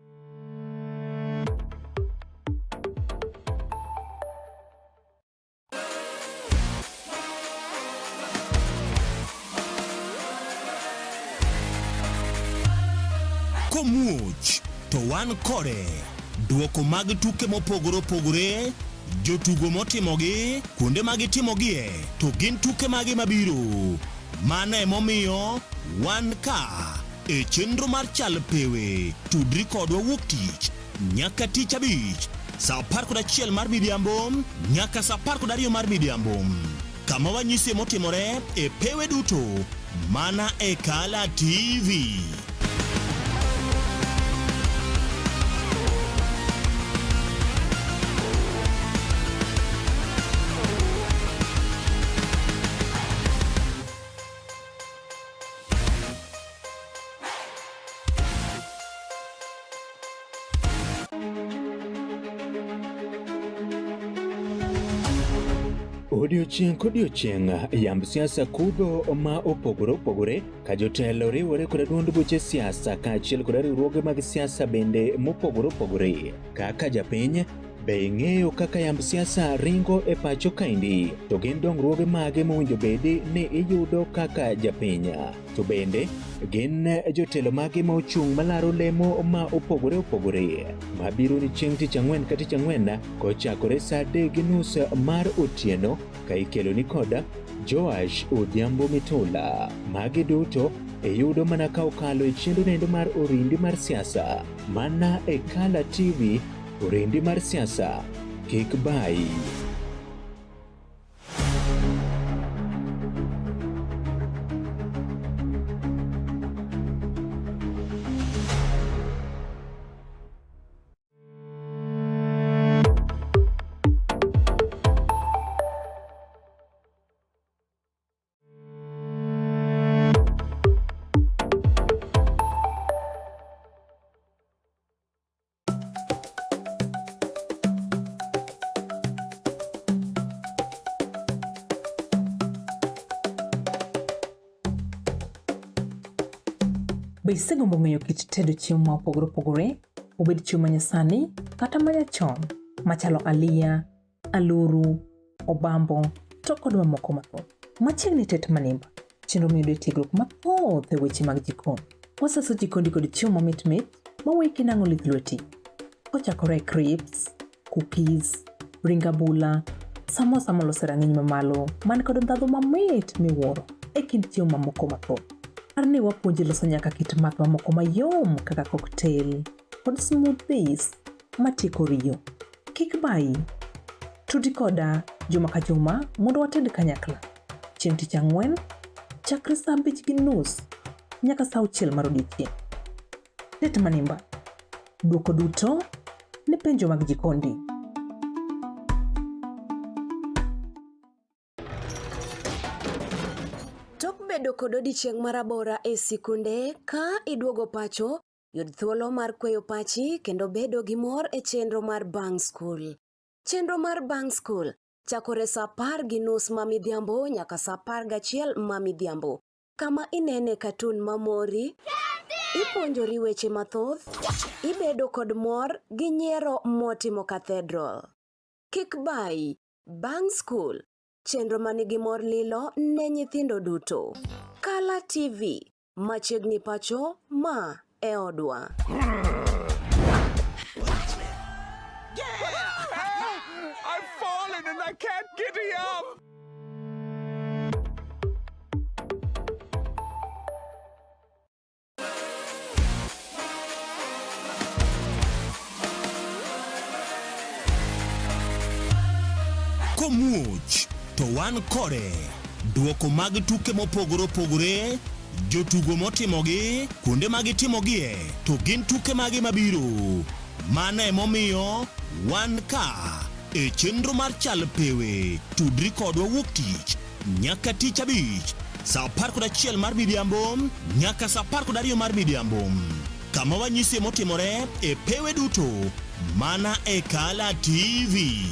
Komuoch to wan kode. Duoko mag tuke mopogore opogore, jotugo motimogi, kuonde ma gitimogie, to gin tuke mage mabiro. Mano emomiyo wan ka e chenro mar Chal Pewe. Tudri kodwa wuok tich nyaka tich abich saa 11 mar midhiambo nyaka saa 12 mar midhiambo, kama wanyisie motimore e pewe duto mana e Kala TV. Odiochieng' kodiochieng' yamb siasa kudho ma opogore opogore ka jotelo riwore kod duond buche siasa kaachiel kod riwruoge mag siasa bende mopogore opogore. Kaka japiny, be ing'eyo kaka yamb siasa ringo e pacho kaendi? To gin dongruoge mage mowinjo bedi ni iyudo kaka japiny? To bende gin jotelo mage ma ochung' malaro lemo ma opogore opogore mabiro ni chieng' tich ang'wen ka tich ang'wen kochakore saa 3:30 mar otieno ka ikelo ni koda Joash Odhiambo Mitula. Magi duto iyudo mana ka okalo e chenro nendo mar orindi mar siasa mana e Kala TV. Orindi mar siasa kik bayi. Be isegombo ng'eyo kit tedo chiemo ma opogore opogore, obed chiemo ma nyasani kata ma nyachon, machalo aliya, aluru, obambo, to kod mamoko mathoth? Machiegni Tet Manimba, chenro miyudo tiegruok mathoth e weche mag jikon. Wasaso jikondi kod chiemo mamit mit ma weki nang'o lith lweti. Kochakore e crisps, cookies, ring abula, samosa molos e rang'iny mamalo man kod ndhadhu mamit miwuoro e kind chiemo mamoko mathoth. Par ni wapuonji loso nyaka kit math mamoko mayom kaka cocktail kod smoothies matieko riyo. Kik bayi. Tudi koda juma ka juma mondo wated kanyakla. Chieng' tich ang'wen, chakre saa 5:30 nyaka saa 6 mar odiechieng'. Tet Manimba. Dwoko duto ne penjo mag jikondi. bedo kod odiechieng' marabora e sikunde, ka iduogo pacho, yud thuolo mar kweyo pachi kendo bedo gi mor e chenro mar Bang' Skul. Chenro mar Bang' Skul chakore sa 10:30 ma midhiambo nyaka sa 11 ma midhiambo, kama inene katun mamori, ipuonjori weche mathoth, ibedo kod mor gi nyiero motimo cathedral. Kik bayi, Bang' Skul, chenro ma nigi mor lilo ne nyithindo duto. Kala TV, machiegni pacho, ma e odwa. I've fallen and I can't get up. Komuoch to wan kode. Duoko mag tuke mopogore opogore, jotugo motimogi, kuonde ma gitimogie, to gin tuke mage mabiro. Mano emomiyo wan ka e chenro mar Chal Pewe. Tudri kodwa wuok tich nyaka tich abich saa 11 mar midhiambo nyaka saa 12 mar midhiambo kama wanyisie motimore e pewe duto mana e Kala TV.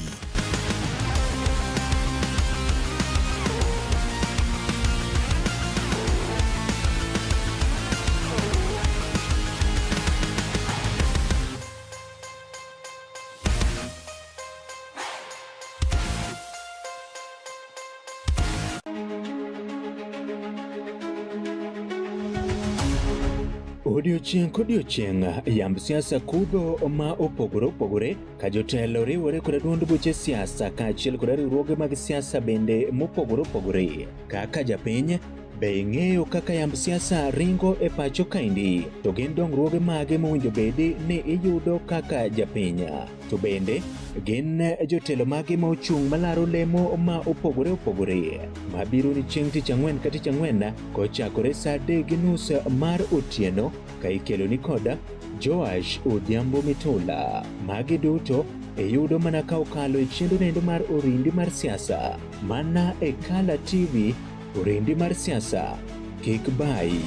Odiochieng' kodiochieng' yamb siasa kudho ma opogore opogore ka jotelo riwore kod duond buche siasa kaachiel kod riwruoge mag siasa bende mopogore opogore. Kaka japiny, be ing'eyo kaka yamb siasa ringo e pacho kaendi? To gin dongruoge mage mowinjo bedi ni iyudo kaka japiny? To bende gin jotelo mage ma ochung' malaro lemo ma opogore opogore mabiro ni chieng' tich ang'wen ka tich ang'wen kochakore saa 3:30 mar otieno ka ikelo ni koda Joash Odhiambo Mitula. Magi duto iyudo mana ka okalo e chenro nendo mar Orindi mar siasa mana e Kala TV. Orindi mar siasa kik bayi.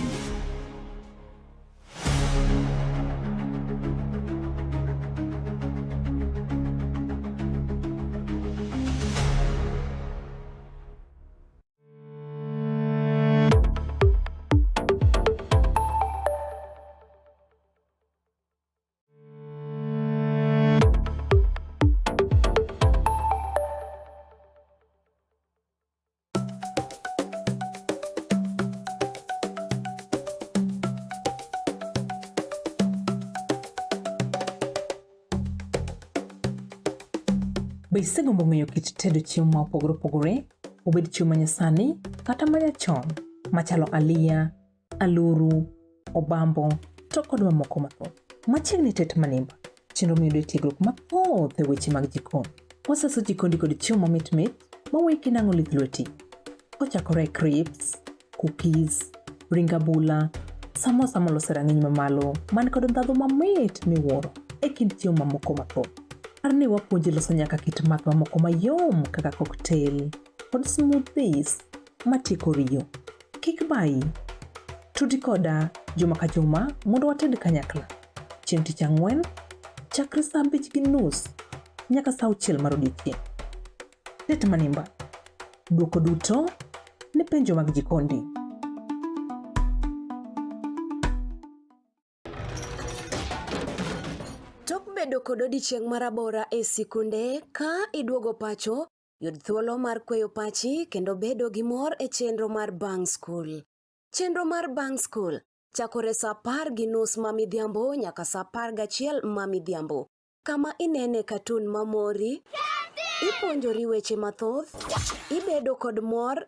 Be isegombo ng'eyo kit tedo chiemo ma opogore opogore, obed chiemo ma nyasani kata ma nyachon, machalo aliya, aluru, obambo, to kod mamoko mathoth? Machiegni tet manimba, chenro miyudo e tiegruok mathoth e weche mag jikon. Wasaso jikondi kod chiemo mamit mit maweki nang'o lith lweti. Kochakore e crisps, cookies, ring abula, samosa molos e rang'iny mamalo man kod ndhadhu mamit miwuoro e kind chiemo mamoko mathoth. Par ni wapuonji loso nyaka kit math mamoko mayom kaka cocktail kod smoothies matieko riyo. Kik bayi. Tudi koda juma ka juma mondo wated kanyakla. Chieng' tich ang'wen, chakre saa 5:30 nyaka saa 6 mar odiechieng'. Tet manimba. Dwoko duto ne penjo mag jikondi. Tok bedo kod odiechieng' marabora e sikunde, ka iduogo pacho, yud thuolo mar kweyo pachi kendo bedo gi mor e chenro mar Bang' Skul. Chenro mar Bang' Skul chakore sa 10:30 ma midhiambo nyaka sa 11 ma midhiambo, kama inene katun mamori, ipuonjori weche mathoth, ibedo kod mor.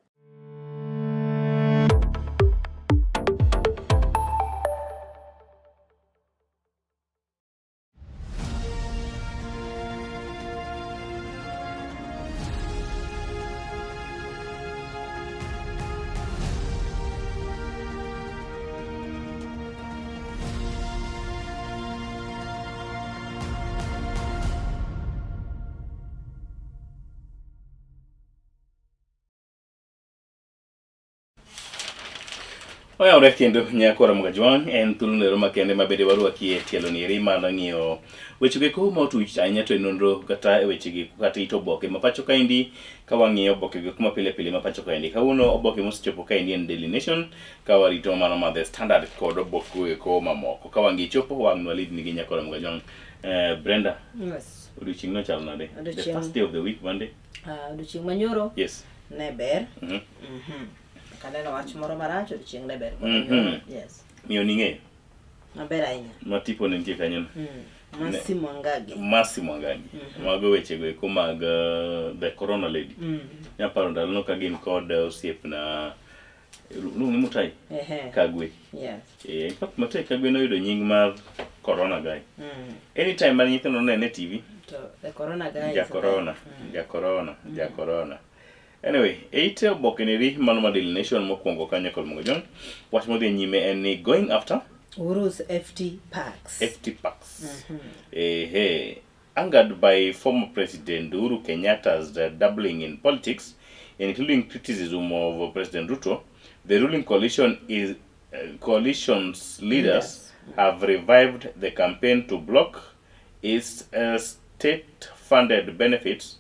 Oyawre kendo nyakora Mugajwang' en thuolo nero makende ma bende warwaki e tielo nieri mar ng'iyo weche go eko ma otuch ahinya to e nonro kata e weche gi kata it oboke ma pacho kaendi ka wang'iyo oboke go eko ma pile pile ma pacho kaendi. Kawuono oboke mosechopo kaendi en Daily Nation ka warito mano mar The Standard kod oboke go eko mamoko. Ka wang' gi chopo wang' nwalid nigi nyakora Mugajwang'. Brenda. Yes. Odiochieng' nochalo nade? The Odiochieng'. first day of the week Monday. Odiochieng' manyoro Yes. ne ber. Kaneno wach moro marach odiochieng' ne ber. Yes. Miyo ning'eyo Maber ahinya. ma tipo ne nitie kanyo no. Mercy Mwangangi. Mercy Mwangangi. Mago weche go eko mag the Corona Lady. Nyaparo ndalono ka gin kod osiepna luongo ni Mutai Kagwe. Yes. In fact Mutai Kagwe noyudo nying mar Corona guy. Anytime mane nyithindo nonene e TV, To the Corona guy. ja Corona, ja Corona, ja Corona. Anyway, e ite oboke neri mano mar Daily Nation mokwongo kanyo kod Mungo John, wach modhi nyime en ni going after Uhuru's FT Parks. FT Parks. Ehe. Angered by former President Uhuru Kenyatta's dabbling in politics, including criticism of President Ruto, the ruling coalition is coalition's leaders have revived the campaign to block its state-funded benefits,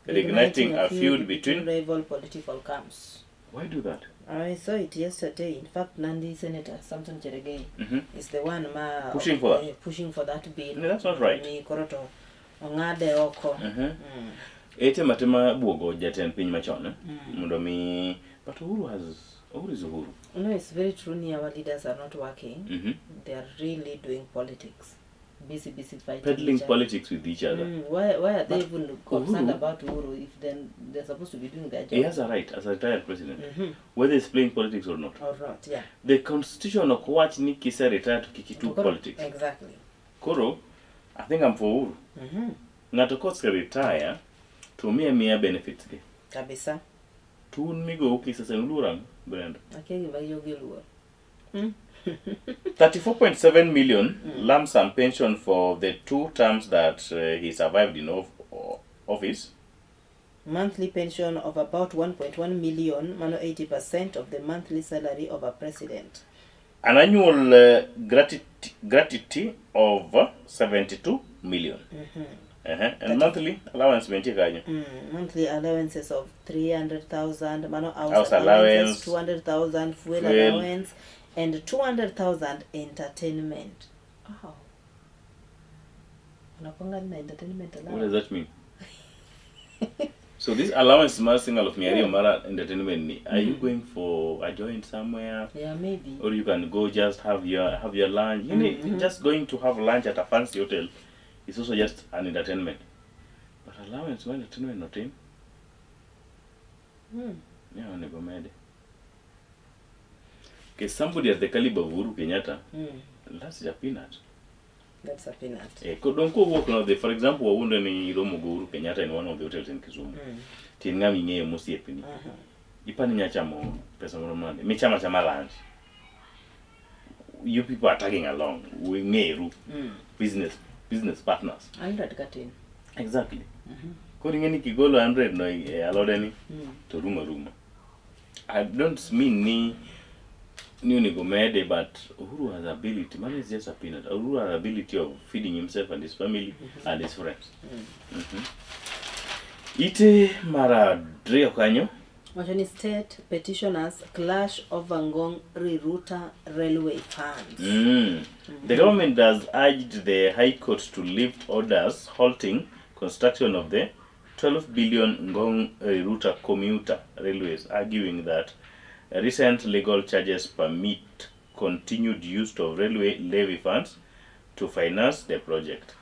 reigniting a feud between rival political camps. Why do that? I saw it yesterday. In fact, Nandi Senator Samson Cherargei is the one ma Pushing for that. Pushing for that bill. No, that's not right. Ni koro to ong'ade oko. Ete matema buogo jatend piny machon, eh? Mondo mi but Uhuru has Uhuru is Uhuru. No, it's very true. Ni our leaders are not working. They are really doing politics. Busy, busy fighting Peddling each other. politics with each other. Why are they But even concerned Uhuru- about Uhuru if then they're supposed to be doing their job? He has a right as a retired president, whether he's playing politics or not. Or not, yeah. The constitution ok wach ni kise retire to kik itug Koro- politics. Exactly. Koro, I think I'm for Uhuru. Ng'ato kose retire to miye miya benefits ge. Kabisa. To un migou kisasa uluor ang'o, Brenda? Akia gima jogi oluoro. 34.7 million lump sum pension for the 2 terms that he survived in office. Monthly pension of about 1.1 million, mano 80% of the monthly salary of a president. An annual gratuity of 72 million. And monthly allowance bentie kanyo. Monthly allowances of 300,000, mano house, House allowances, allowance, 200,000 fuel, fuel. allowance, and 200,000 entertainment. Wow. Unakuanga na entertainment What allowance? does that mean? So this allowance mar siling aluf mia ariyo mar entertainment ni, are you going for a joint somewhere? Yeah, maybe. Or you can go just have your lunch. You know, just going to have lunch at a fancy hotel is also just an entertainment. But allowance mar entertainment notin. Yeah, onego mede. Okay, somebody at the caliber of Uhuru Kenyatta, that's a peanut. That's a peanut. Dong kowuok nodhi, for example, wawuondo ni iromo gi Uhuru Kenyatta in one of the hotels in Kisumu. To in ng'ama ing'eyo mosiepni. Ipani inya chamo pesa moro nade? Michamo achama lunch. You people are tagging along. Ung'eru. Business partners. 100 katin. Exactly. Koro ing'e ni kigolo 100 no e alodeni to rumo aruma. I don't mean ni onego mede, but Uhuru has ability. Money is just a peanut. Uhuru has ability of feeding himself and his family and his friends. Ite mar ariyo kanyo. Wacho ni state petitioners clash over Ngong Riruta railway funds. The government has urged the High Court to lift orders halting construction of the 12 billion Ngong Riruta commuter railways, arguing that recent legal charges permit continued use of railway levy funds to finance the project.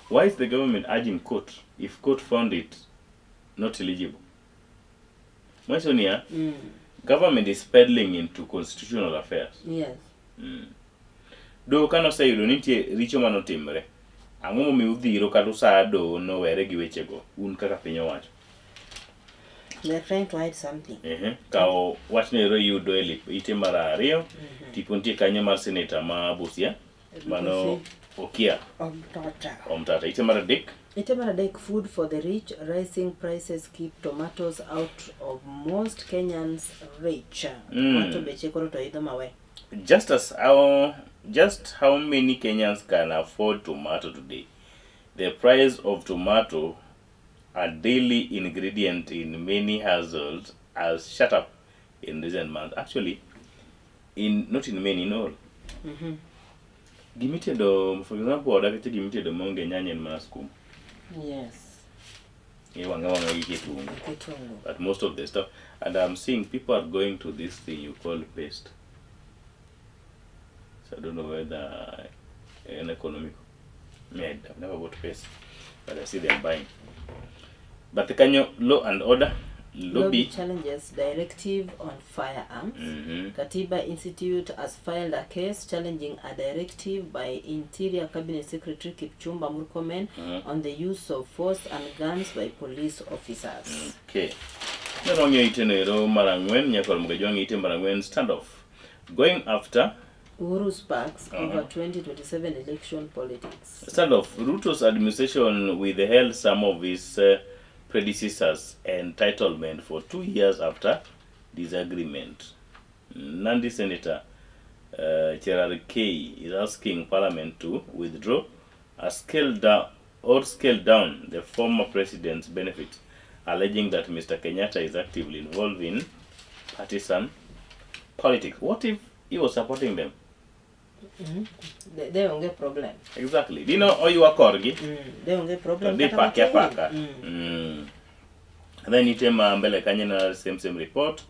Why is the government urging court if court found it not eligible? Mwacho government is peddling into constitutional affairs. Doho kane oseyudo ni nitie richo manotimre, ang'o momiyo udhiro kata usaya doho nowere gi wechego un kaka piny owacho? They're trying to hide something. Ehe, kawo wachno ero iyudo e lip ite mar ariyo, tipo nitie kanyo mar seneta ma Busia, mano Okia Omtata. Omtata. Ite mar adek. Ite mar adek, food for the rich, rising prices keep tomatoes out of most Kenyans reach. Tomato beche koro to idho mawe. Just how many Kenyans can afford tomato today? The price of tomato, a daily ingredient in many households, has shot up in recent months. Actually, in not in many, in all. Gimitedo, for example, oda kacha gimitedo maonge nyanya en mana skuma. Iwang'e wang'a gi kitungu. Kitungu. But most of the stuff, and I'm seeing people are going to this thing you call paste. So I don't know whether an economical. Me, I've never bought paste, but I see them buying. But kanyo law and order Lobby lobby. challenges directive on firearms. Katiba Institute has filed a case challenging a directive by Interior Cabinet Secretary Kipchumba Murkomen on the use of force and guns by police officers. Okay. Nero ite no ero mar ang'wen nyaka romo gajwang' ite mar ang'wen standoff. Going after Uhuru sparks over 2027 election politics. Standoff. Ruto's administration withheld some of his predecessors' entitlement for 2 years after disagreement. Nandi Senator Cherargei is asking Parliament to withdraw a scale down or scale down the former president's benefits, alleging that Mr. Kenyatta is actively involved in partisan politics. What if he was supporting them? De onge problem. Exactly. Dino oywa korgi. De onge problem. To dhi kata pake matin. apaka. And then ite ma mbele kanyo na same report.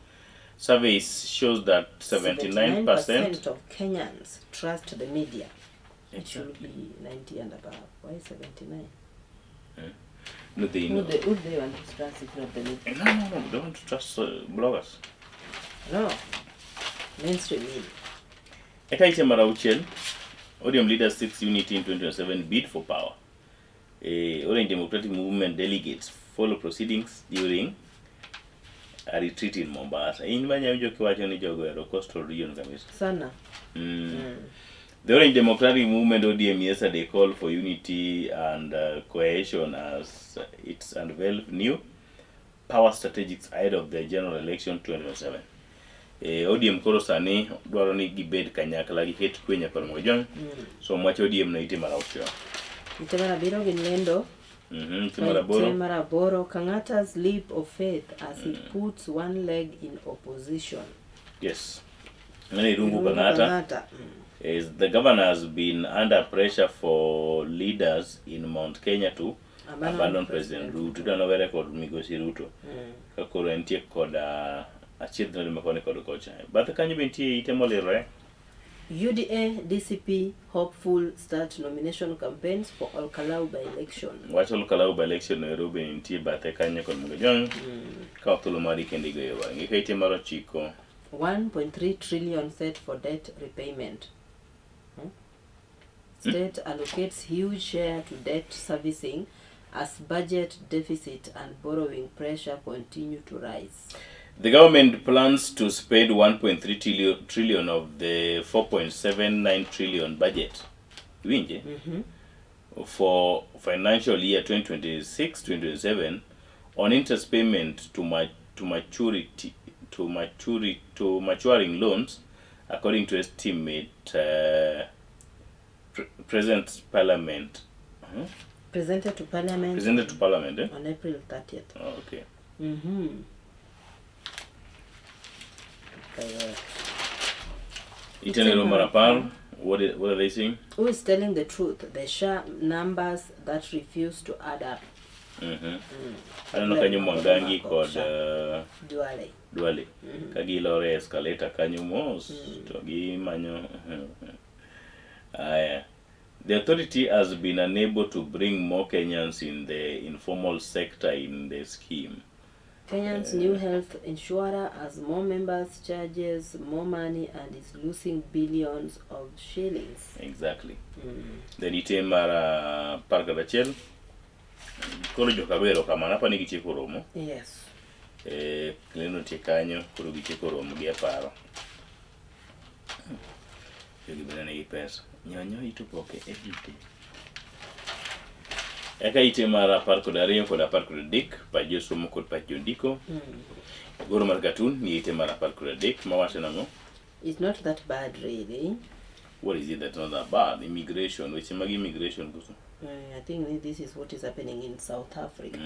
Surveys shows that 79%, 79% of Kenyans trust the media. It should be 90 and above. Why 79? No, they Who know. they want to trust if not the media? No, don't trust bloggers. No. Mainstream media. Eka ite mar auchiel, ODM leader seeks unity in 2027 bid for power. Orange Democratic Movement delegates follow proceedings during a retreat in Mombasa. In manya winjo kiwacho ni jogo ero coastal region kabisa. Sana. The Orange Democratic Movement ODM yesterday called for unity and cohesion as it unveiled new power strategies ahead of the general election 2027. ODM koro sani dwaro ni gibed kanyakla giket kwe nyaka romo jwang'. So wach ODM no ite mar auchiel. Ite mar abiriyo gin lendo. Ite mar aboro. Ite mar aboro, Kang'ata's leap of faith as he puts one leg in opposition. Yes. Ng'ane Irungu Irungu Kang'ata. Kang'ata. Is the governor has been under pressure for leaders in Mount Kenya to Abandon abandon President Ruto. Idwa were kod migosi Ruto. Ka koro entie kod achiedh nade ma koni kod kocha. Bathe kanyo be nitie ite molirore. UDA DCP hopeful start nomination campaigns for Olkalau by election. Wach Olkalau by election ero be nitie bathe kanyo kod mondo jwang'. Kaw thuolo mari kendo igoyo wang'i. Ka ite mar ochiko. 1.3 trillion set for debt repayment. State allocates huge share to debt servicing as budget deficit and borrowing pressure continue to rise. The government plans to spend 1.3 trillion of the 4.79 trillion budget. Iwinje? For financial year 2026-2027 on interest payment to maturity to maturity to maturing loans, according to estimate present parliament. Presented to Parliament. Presented to Parliament, eh? On April 30th. Oh, okay. Correct. Itenero mar apar, what are they saying? Who is telling the truth? The SHA numbers that refuse to add up. Aneno kanyo Mwangangi kod Duale. Duale. Ka giloro e escalator kanyo mos to gimanyo. Aya. The authority has been unable to bring more Kenyans in the informal sector in the scheme. Kenya's new health insurer has more members, charges more money, and is losing billions of shillings. Exactly. Then ite mar apar kod achiel. Koro joka go erokamano apa ni gitieko romo. Lendo nitie kanyo koro gitieko romo gi aparo. Jogi bende nigi pesa. Nyonyo it oboke every day. Eka ite mar 12 kod 13, pach josomo kod pach jondiko. Goro mar katun ni ite mar 13 mawacho nang'o? It's not that bad really. What is it that's not that bad? Immigration, weche mag immigration koso? I think this is what is happening in South Africa.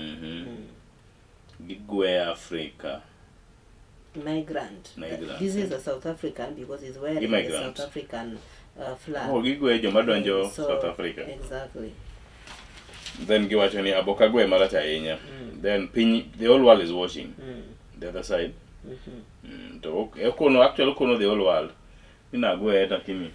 Gigwe Africa. Migrant. Migrant. This is a South African because he's wearing the Immigrant. South African flag. Oh, gigwe joma donjo So, South Africa. Exactly. Then giwacho ni abokagwe marach ahinya. Then piny, the whole world is watching. The other side. To okono, actually okono the whole world. Ni nagwe lakini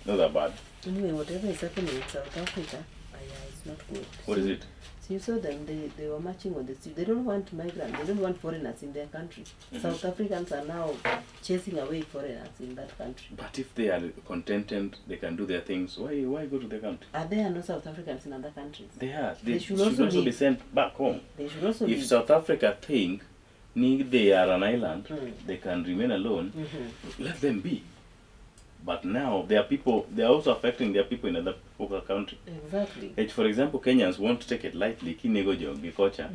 not that bad. Anyway, whatever is happening in South Africa, yeah, it's not good. What is it? So you saw them, they were marching on the street. They don't want migrants, they don't want foreigners in their country. South Africans are now chasing away foreigners in that country. But if they are contented, they can do their things. Why go to the country? Are there no South Africans in other countries? They are. They They should should also, also be leave. sent back home. They should also If leave. South Africa think ni they are an island, they can remain alone, let them be. But now there are people, they are also affecting their people in other country. Exactly. Like for example, Kenyans won't take it lightly kinego jogi kocha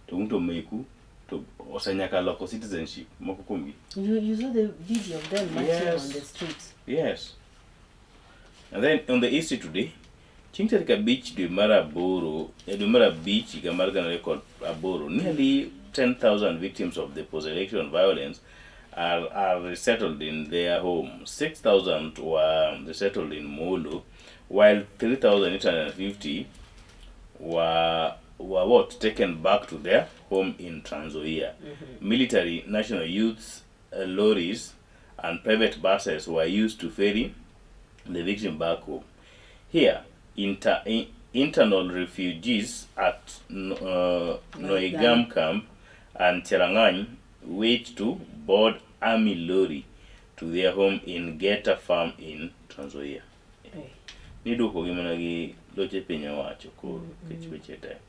to unto meku to osenyaka loko citizenship moko kuomgi. You saw the video of them marching Yes. on the streets. Yes. And then on the issue today, chieng' tarik 5 dwe mar 8, dwe mar 5 higa mar 2008, nearly 10,000 victims of the post-election violence are resettled in their home. 6,000 were resettled in Molo, while 3,850 were what taken back to their home in Trans Nzoia. Military, national youths, lorries, and private buses were used to ferry the victim back home. Here, internal refugees at Noigam camp and Cherangany wait to board army lorry to their home in Geta farm in Trans Nzoia. Niduokogi mana gi loche piny owacho koro nikech weche tek.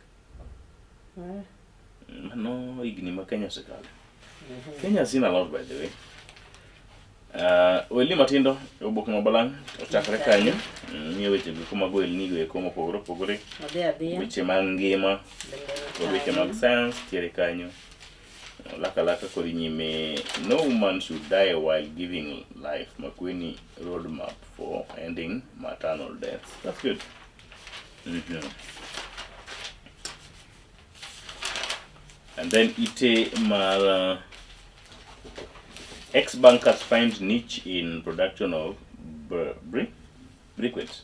Mano higni ma Kenya osekalo. Kenya has seen a lot by the way. Ohelni matindo e oboke ma balang' ochakre kanyo. Miyo weche go mag ohelni go eko mopogore opogore. Odhi adhiya. Weche mag ngima kod weche mag science tiere kanyo. Laka laka kod nyime. No woman should die while giving life. Makueni roadmap for ending maternal deaths. That's good. And then ite mar ex-bankers find niche in production of briquettes.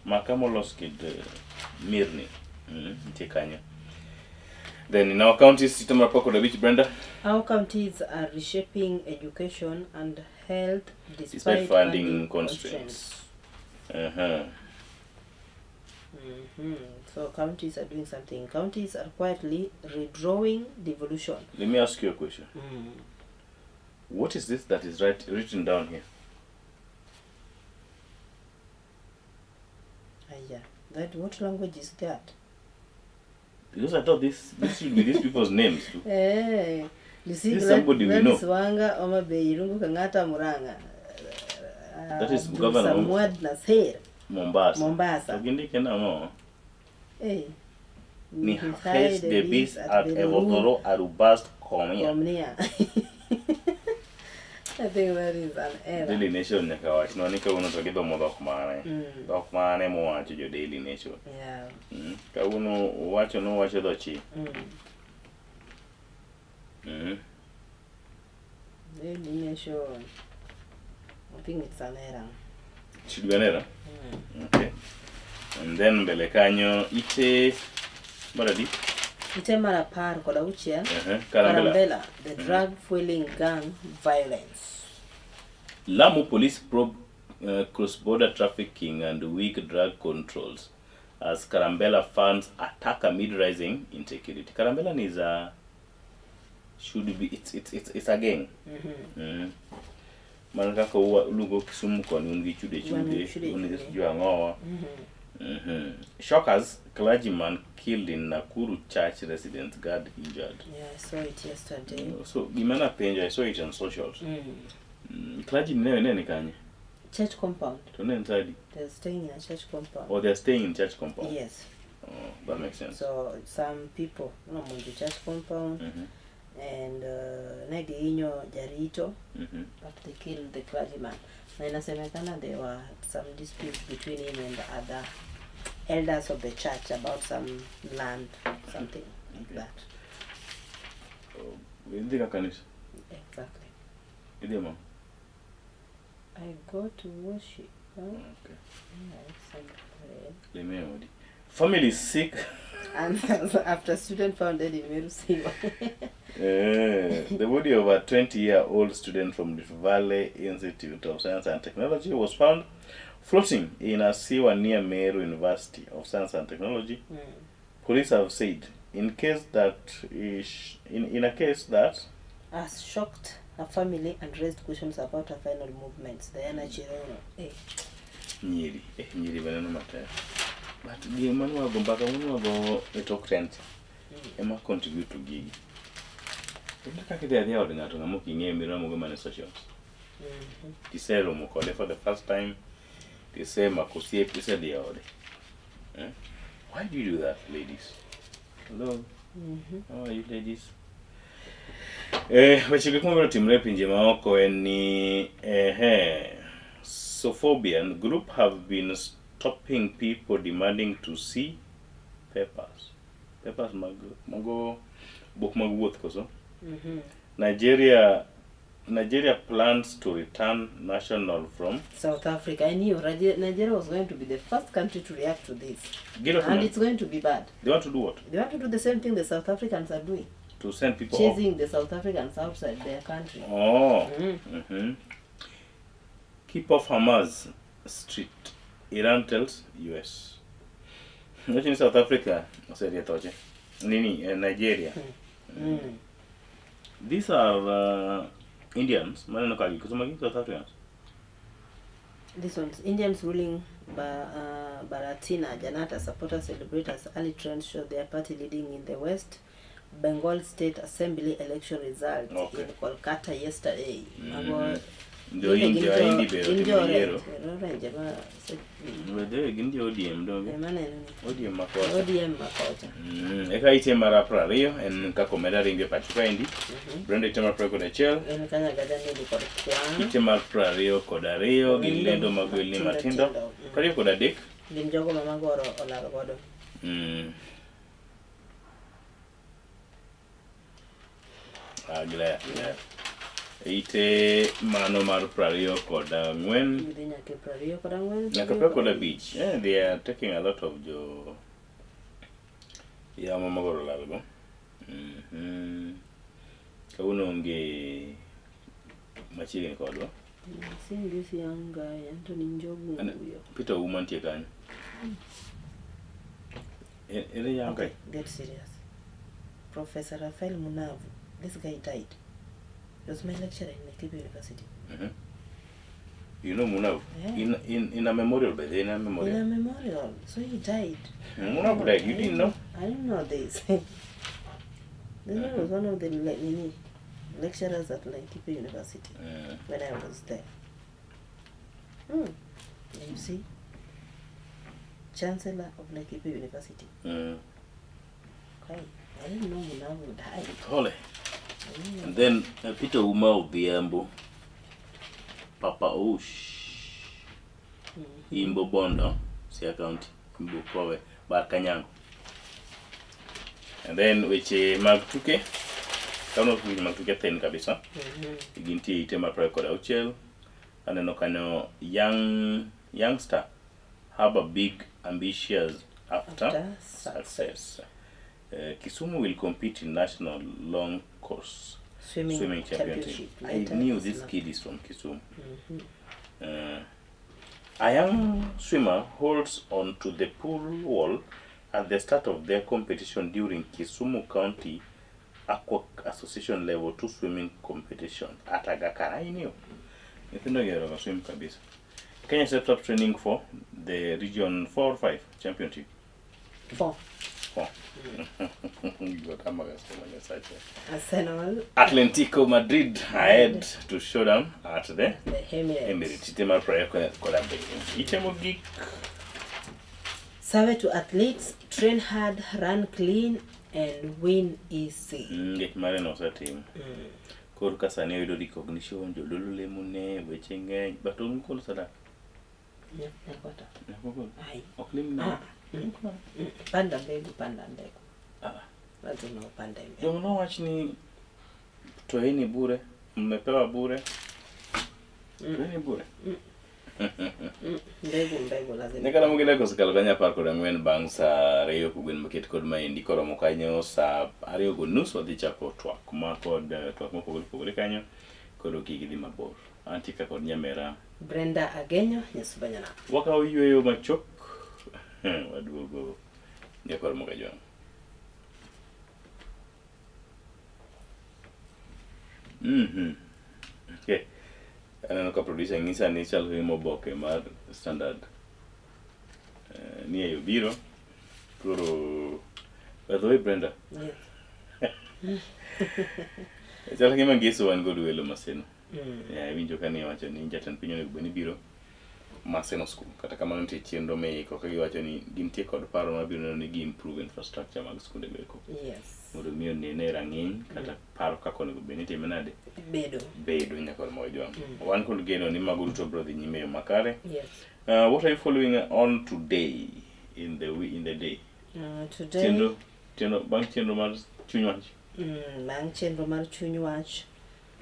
Maka molos kod mirni. Nitie kanyo. Then in our counties, sita mar 15, Brenda. Our counties are reshaping education and health despite, Despite funding constraints. So counties are doing something. Counties are quietly redrawing devolution. Let me ask you a question. What is this that is written down here? Yeah. That what language is that? Because I thought this should be these people's names too. Hey, you see, This is somebody we know. Gladys Wanga, Homa Bay, Irungu Kang'ata, Murang'a. That is Abdul Governor Samwad Nasir. Mombasa. Mombasa. To gindike nang'o? Hey. Ni Ni face the beast at Evotoro Arubast Komia. Komia. I think that is an error. Daily Nation nyaka wachnwa ni kawuono to gidhomo dhok mane. Dhok mane mowacho jo Daily Nation. Yeah. Kawuono wacho nowacho dho chi. Daily Nation. I think it's an error. Should be an error? Okay. And then mbele kanyo ite mar adi? Ite mar 16. Karambela. Karambela, the drug fueling gang violence. Lamu police probe cross-border trafficking and weak drug controls as Karambela funds attack amid rising insecurity. Karambela is a should be it's a gang. Mana kaka uluongo Kisumu koni un gi chude chude, un gi sijui ang'owa. Shockers, clergyman killed in Nakuru church residence, guard injured. Yeah, I saw it yesterday. So gima napenjo, I saw it on socials. Clergy ne ni kanye? Church compound. To ne en sadi? They're staying in a church compound. Oh, they're staying in church compound. Yes. Oh, that makes sense. So some people nomonjo church compound and ne gihinyo jarito but they killed the clergyman. Na inasemekana there were some disputes between him and other elders of the church about some land, something like that. Oh, idhi ka kanisa? Exactly. Idhi ma? I go to worship. Huh? Okay. Yeah, it's some prayer. Leme odi. Family is sick. And after student found dead in Meru Siwa. The body of a 20-year-old student from Rift Valley Institute of Science and Technology was found floating in a sewer near Meru University of Science and Technology. Police have said in case that is in a case that has shocked her family and raised questions about her final movements. Diana Chirono. Eh. Nyiri, nyiri baneno matek. But gima nwago mbaka manwago e tok ten cha ema contribute to gigi. Iyudo kaka idhi adhiya od ng'ato ng'ama ok ing'eyo miromo go mana e socials. Tiseromo kode for the first time, tisemako osiep, isedhi e ode. Eh? Why do you do that, ladies? Hello. How are you, ladies? Weche gik mabiro timre e pinje maoko en ni Sophobian group have been stopping people demanding to see papers. Papers mag mago buk mag wuoth koso? Nigeria plans to return national from South Africa. I knew Nigeria was going to be the first country to react to this. Gilo And it's going to be bad. They want to do what? They want to do the same thing the South Africans are doing. To send people off. Chasing the South Africans outside their country. Oh. Keep off Hamas Street. Iran tells US. Wacho ni South Africa osedhi e thoche. Nini, Nigeria. These are Indians. Maneno ka gi koso magi South Africans. This one's Indians ruling Bharatiya Janata supporters celebrate as early trends show their party leading in the West Bengal State Assembly election results in Kolkata yesterday. Mago Jo gin India, jo Indi be gin otimo jo yiero. Orange, orange ma Wede gin jo ODM donge? Ema neno ni. ODM ma kocha. ODM ma kocha. Eka ite mar 20 en kaka omeda ringo e pacho kaendi. Brenda ite mar 21. En kanya gaja nidi kod kwan. Ite mar 22 gin lendo mag welni Matindo matindo. tindo. 23. Gin jogo ma Magoro olal godo. Ah, giler, giler. Ite mano mar 24. Gidhi nyaka e 24. Nyaka 25. Yeah, they are taking a lot of jo yamo magoro lalgo. Kawuono onge machiegni kodwa. Seeing this young guy, Anthony Njogu Nguyo. Peter Ouma nitie kanyo. Ere young guy? Okay, get serious. Professor Raphael Munavu, this guy died. He was my lecturer in Laikipia University. You know Munavu? Yeah. In a memorial, by the in a memorial. In a memorial. So he died. Munavu died. You didn't know? I didn't know this. This man was one of the lecturers at Laikipia University when I was there. And you see, Chancellor of Laikipia University. Okay. I didn't know Munavu died. Pole. And then Peter Ouma Odhiambo, Papa Osh, Imbo Bondo, Siaya County, Imbo Kowe, Bar Kanyango. And then weche mag tuke, kawuono weche mag tuke thin kabisa. Gintie ite mar 26. Aneno kanyo youngster have a big ambitious after success. Kisumu will compete in national long course swimming championship. championship I later knew this this month. kid is from Kisumu. A young swimmer holds on to the pool wall at the start of their competition during Kisumu County Aqua Association Level 2 swimming competition at Aga Khan. I knew. Nyithindo ohero ga swim kabisa. Kenya steps up training for the Region 4 or 5 championship. 4. 4. Arsenal. Atletico Madrid ahead to showdown at the Emirates. Emirates. Ite mar 27. Ite mogik. Sawe to athletes, train hard, run clean and win easy. Ngech mare no osetimo. Koro ka sani oyudo recognition, jodolo lemone, weche ng'eny, but un kol sadaka. Nyakota. Nyakogol. Ai. Ok lim ne. Ah. Panda mbegu, panda mbegu. Lazima upande mbegu. Dong nowach ni toeni bure, mmepewa bure. Toeni bure. Mbegu, mbegu lazima. Nyakala mugile kosekalo kanyo 14 bang' saa 2 kogwen maket kod maendi koromo kanyo saa 2:30 wadhi chako twak ma kod twak mopogore opogore kanyo koro kik idhi mabor. Antie ka kod nyamera Brenda Agenyo, Nyasuba Nyanam. Wakawo yueyo machok waduogo nyakor Mogajwang'. Okay. Aneno ka producer ng'isa ni chal gi oboke mar Standard ni e yo biro. Koro by the way Brenda. Yes. Chal gima ngeso wan kod welo Maseno. Yeah, iwinjo ka ni iwacho ni jatend piny onego bed ni biro Maseno School. Kata kamano nitie chenro miiko ka giwacho ni gintie kod paro mabiro neno ni gi improve infrastructure mag skunde go eko. Yes. Mondo mi onene e rang'iny kata paro kaka onego bed ni itime nade. Bedo. Bedo nyaka Mojwang'. Wan kod geno ni mago duto biro dhi nyime e yo makare. Yes. What are you following on today in the in the day? Today Chenro bang' chenro mar chuny wach. Bang' chenro mar chuny wach.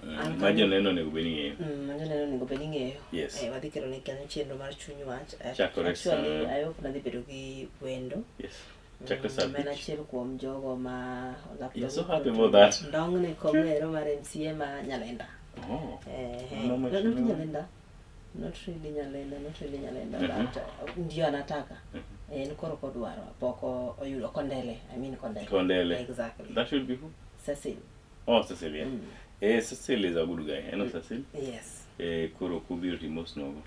Ma joneno onego bed ni ng'eyo. Ma joneno onego bed ni ng'eyo. Yes. Wadhi kelo ne kanyo chenro mar chuny wach. Chakore Actually, I hope nadhi bedo gi wendo. Yes. Chakore saa En 5. achiel kuom jogo ma You're so happy about that. Ndong'ne komero mar MCA ma Nyalenda. Oh. No, not Nyalenda. Not really Nyalenda, not really Nyalenda, but ndio anataka. En koro kodwaro, pok oyudo Kondele. I mean Kondele. Kondele. Exactly. That should be who? Cecil. Oh, Cecil, yeah. Cecil is a good guy. I know Cecil. Yes. Koro kubiro timo snogo.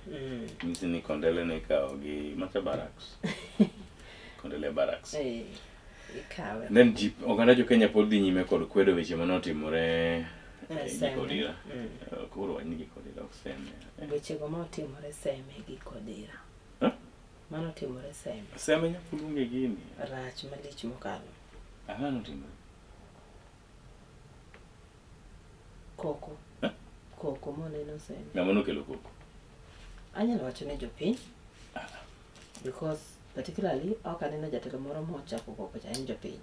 Nyisi ni Kondele ne ikawo gi macha barracks. Kondele barracks. Ikawe. Then ji oganda jo Kenya pod dhi nyime kod kwedo weche manotimore Seme. Gikodira. Koro wach ni Gikodira ok Seme. Wechego motimore Seme gi Kodira. Huh? Manotimore Seme. Seme nyaka luonge gini. Rach malich mokalo. Ang'o notimore? Koko. Koko moneno Seme. Ng'ama nokelo koko? Anyalo wacho ni jopiny. Because particularly ok aneno jatelo moro mochako koko cha en jopiny.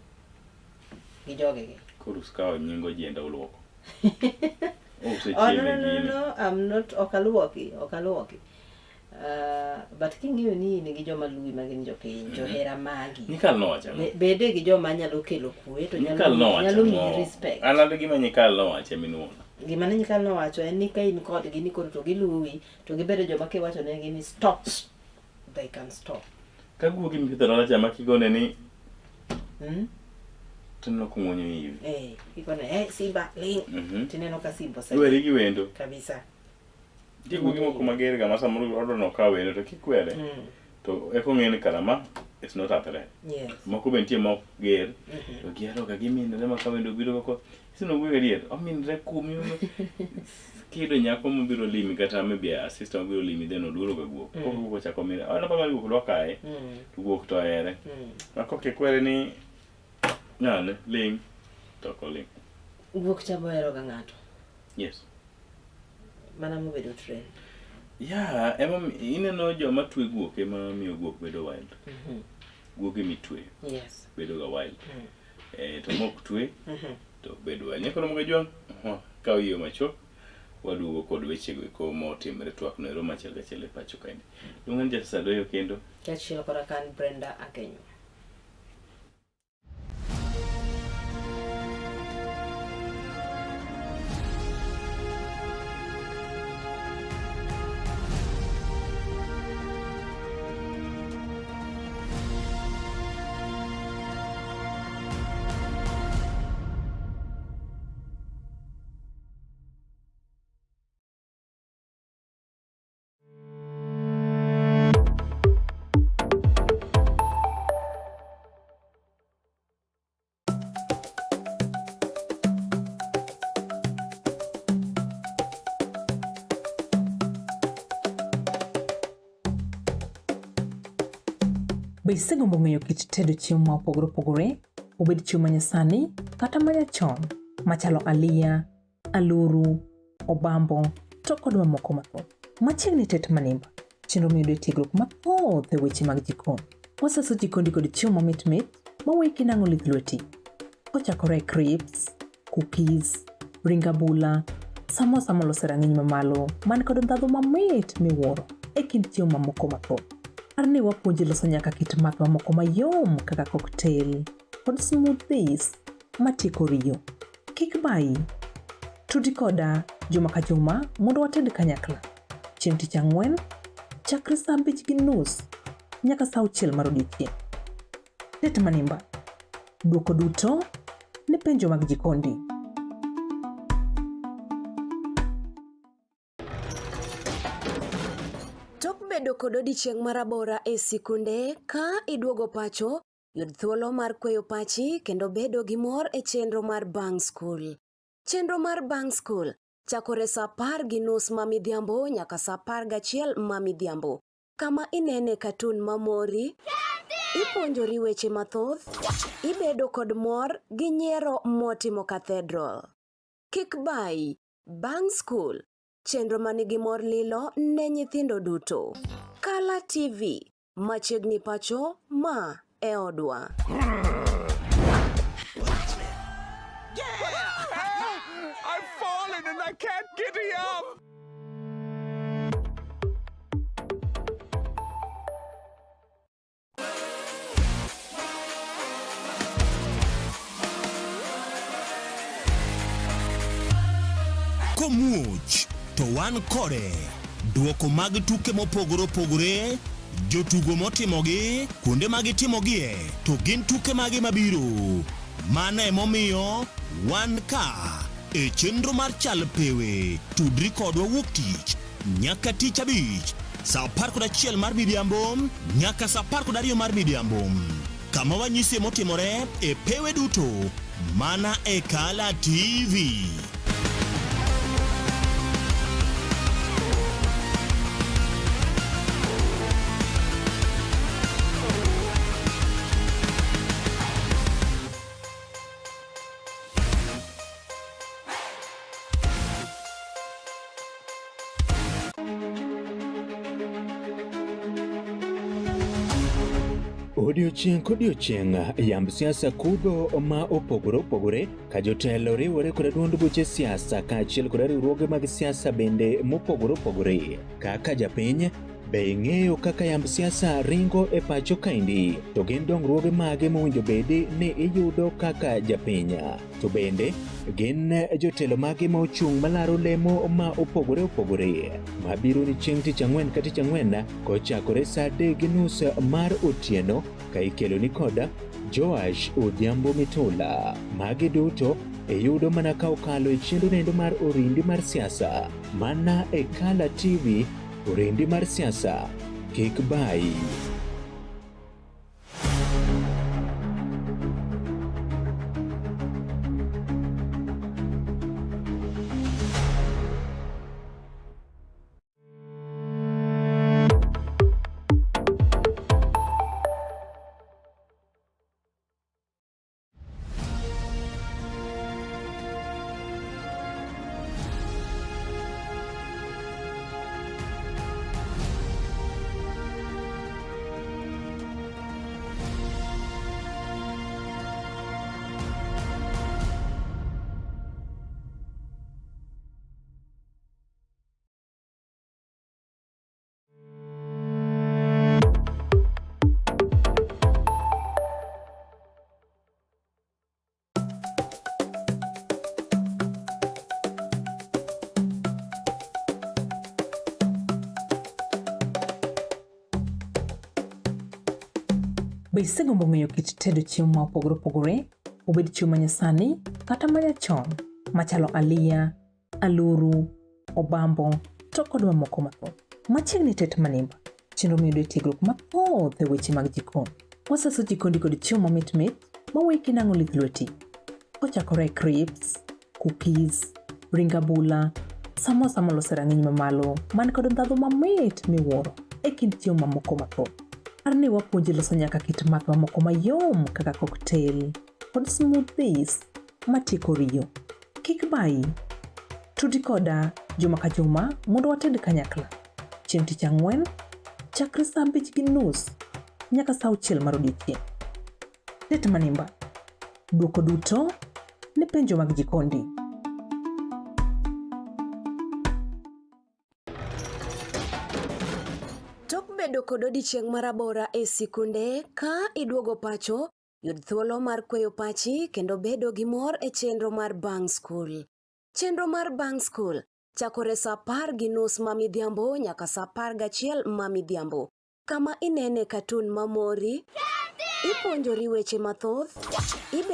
Gi jogegi. Koro usikawo nying ojienda uluoko. Oh, no, no, I'm not ok aluoki, ok aluoki. But king'iyo ni in gi joma luwi ma gin jopiny, johera magi. Nyikal nowacho ang'o? Bede gi joma nyalo kelo kwe to Nyikal nowacho nyalo miyi ang'o? respect. An ade gima Nyikal nowacho eminuono. Gima ne Nyikal nowacho en ni ka in kodgi ni koro to giluwi to gibedo joma kiwacho negi ni stop, they can stop. Ka guogi mipidho dala cha ma kigone ni tineno kong'wonyo iwi. Kigone, Simba, ling. Tineno ka Simba ose- Iweri gi wendo. Kabisa. Nitie guogi moko mager ga ma samoro odwa nokaw wendo to kikwere to eka ong'e ni kara ma it's not a threat. Yes. Moko be nitie mok ger to gihero ga giminre ma ka wendo obiro go iseno wuoyo gadier ominre kuomi kiyudo nyako mobiro limi kata maybe a sister mobiro limi then oluoro ga guok. Kok guok ochako minre oh naparo ni guok dwa kaye to guok to ohere. Ma kok ikwere ni ng'ane ling' to ok oling'. Guok cha bohero ga ng'ato. Yes. Mana mobedo trained. Yeah, ema ineno joma twe guok ema miyo guok bedo wild. Guoge mitweyo. Yes. Bedo ga wild. To mok twe to bedo wild. Nyakoro Mogajwang', kaw yie machuok waduogo kod wechego eko motimre twak no ero machiel kachiel e pacho kaendi. Luonga ni Jasadoyo kendo. Kachiel koda kan Brenda Akenyo. Be isegombo ng'eyo kit tedo chiemo ma opogore opogore, obed chiemo ma nyasani kata ma nyachon, machalo aliya, aluru, obambo, to kod mamoko mathoth? Machiegni Tet Manimba, chenro miyudo e tiegruok mathoth e weche mag jikon. Wasaso jikondi kod chiemo mamit mit ma weki nang'o lith lweti. Kochakore e crisps, cookies, ring abula, samosa molos e rang'iny mamalo man kod ndhadhu mamit miwuoro e kind chiemo mamoko mathoth. Par ni wapuonji loso nyaka kit math mamoko mayom kaka cocktail kod smoothies matieko riyo. Kik bayi. Tudi koda juma ka juma mondo wated kanyakla. Chieng' tich ang'wen, chakre saa 5:30 nyaka saa 6 mar odiechieng'. Tet Manimba. Dwoko duto ne penjo mag jikondi. Tok bedo kod odiechieng' marabora e sikunde, ka iduogo pacho, yud thuolo mar kweyo pachi kendo bedo gi mor e chenro mar Bang' Skul. Chenro mar Bang' Skul chakore saa 10:30 ma midhiambo nyaka saa 11 ma midhiambo, kama inene katun mamori, ipuonjori weche mathoth, ibedo kod mor gi nyiero motimo cathedral. Kik bayi, Bang' Skul, chenro manigi mor lilo ne nyithindo duto. Kala TV, machiegni pacho, ma e odwa. I've fallen and I can't get up. Komuoch to wan kode. Duoko mag tuke mopogore opogore, jotugo motimogi, kuonde ma gitimogie, to gin tuke mage mabiro. Mano emomiyo wan ka e chenro mar Chal Pewe. Tudri kodwa wuok tich nyaka tich abich saa 11 mar midhiambo nyaka saa 12 mar midhiambo kama wanyisie motimore e pewe duto mana e Kala TV. Odiochieng' kodiochieng' yamb siasa kudho ma opogore opogore ka jotelo riwore kod duond buche siasa kaachiel kod riwruoge mag siasa bende mopogore opogore. Kaka japiny, be ing'eyo kaka yamb siasa ringo e pacho kaendi? To gin dongruoge mage mowinjo bedi ni iyudo kaka japiny? To bende gin jotelo mage ma ochung' malaro lemo ma opogore opogore mabiro ni chieng' tich ang'wen ka tich ang'wen kochakore saa 3:30 mar otieno ka ikelo ni koda Joash Odhiambo Mitula. Magi duto iyudo mana ka okalo e chenro nendo mar Orindi mar siasa mana e Kala TV. Orindi mar siasa kik bayi. Be isegombo ng'eyo kit tedo chiemo ma opogore opogore, obed chiemo ma nyasani kata ma nyachon, machalo aliya, aluru, obambo, to kod mamoko mathoth? Machiegni Tet Manimba, chenro miyudo e tiegruok mathoth e weche mag jikon. Wasaso jikondi kod chiemo mamit mit ma weki nang'o lith lweti. Kochakore e crisps, cookies, ring abula, samosa molos e rang'iny mamalo man kod ndhadhu mamit miwuoro e kind chiemo mamoko mathoth. Par ni wapuonji loso nyaka kit math mamoko mayom kaka cocktail kod smoothies matieko riyo. Kik bayi. Tudi koda juma ka juma mondo wated kanyakla. Chieng' tich ang'wen, chakre saa 5:30 nyaka saa 6 mar odiechieng'. Tet Manimba. Dwoko duto ne penjo mag jikondi. Tok bedo kod odiechieng' marabora e sikunde, ka iduogo pacho, yud thuolo mar kweyo pachi kendo bedo gi mor e chenro mar bang' skul. Chenro mar bang' skul chakore saa 10:30 ma midhiambo nyaka saa 11 ma midhiambo, kama inene katun mamori, ipuonjori weche mathoth,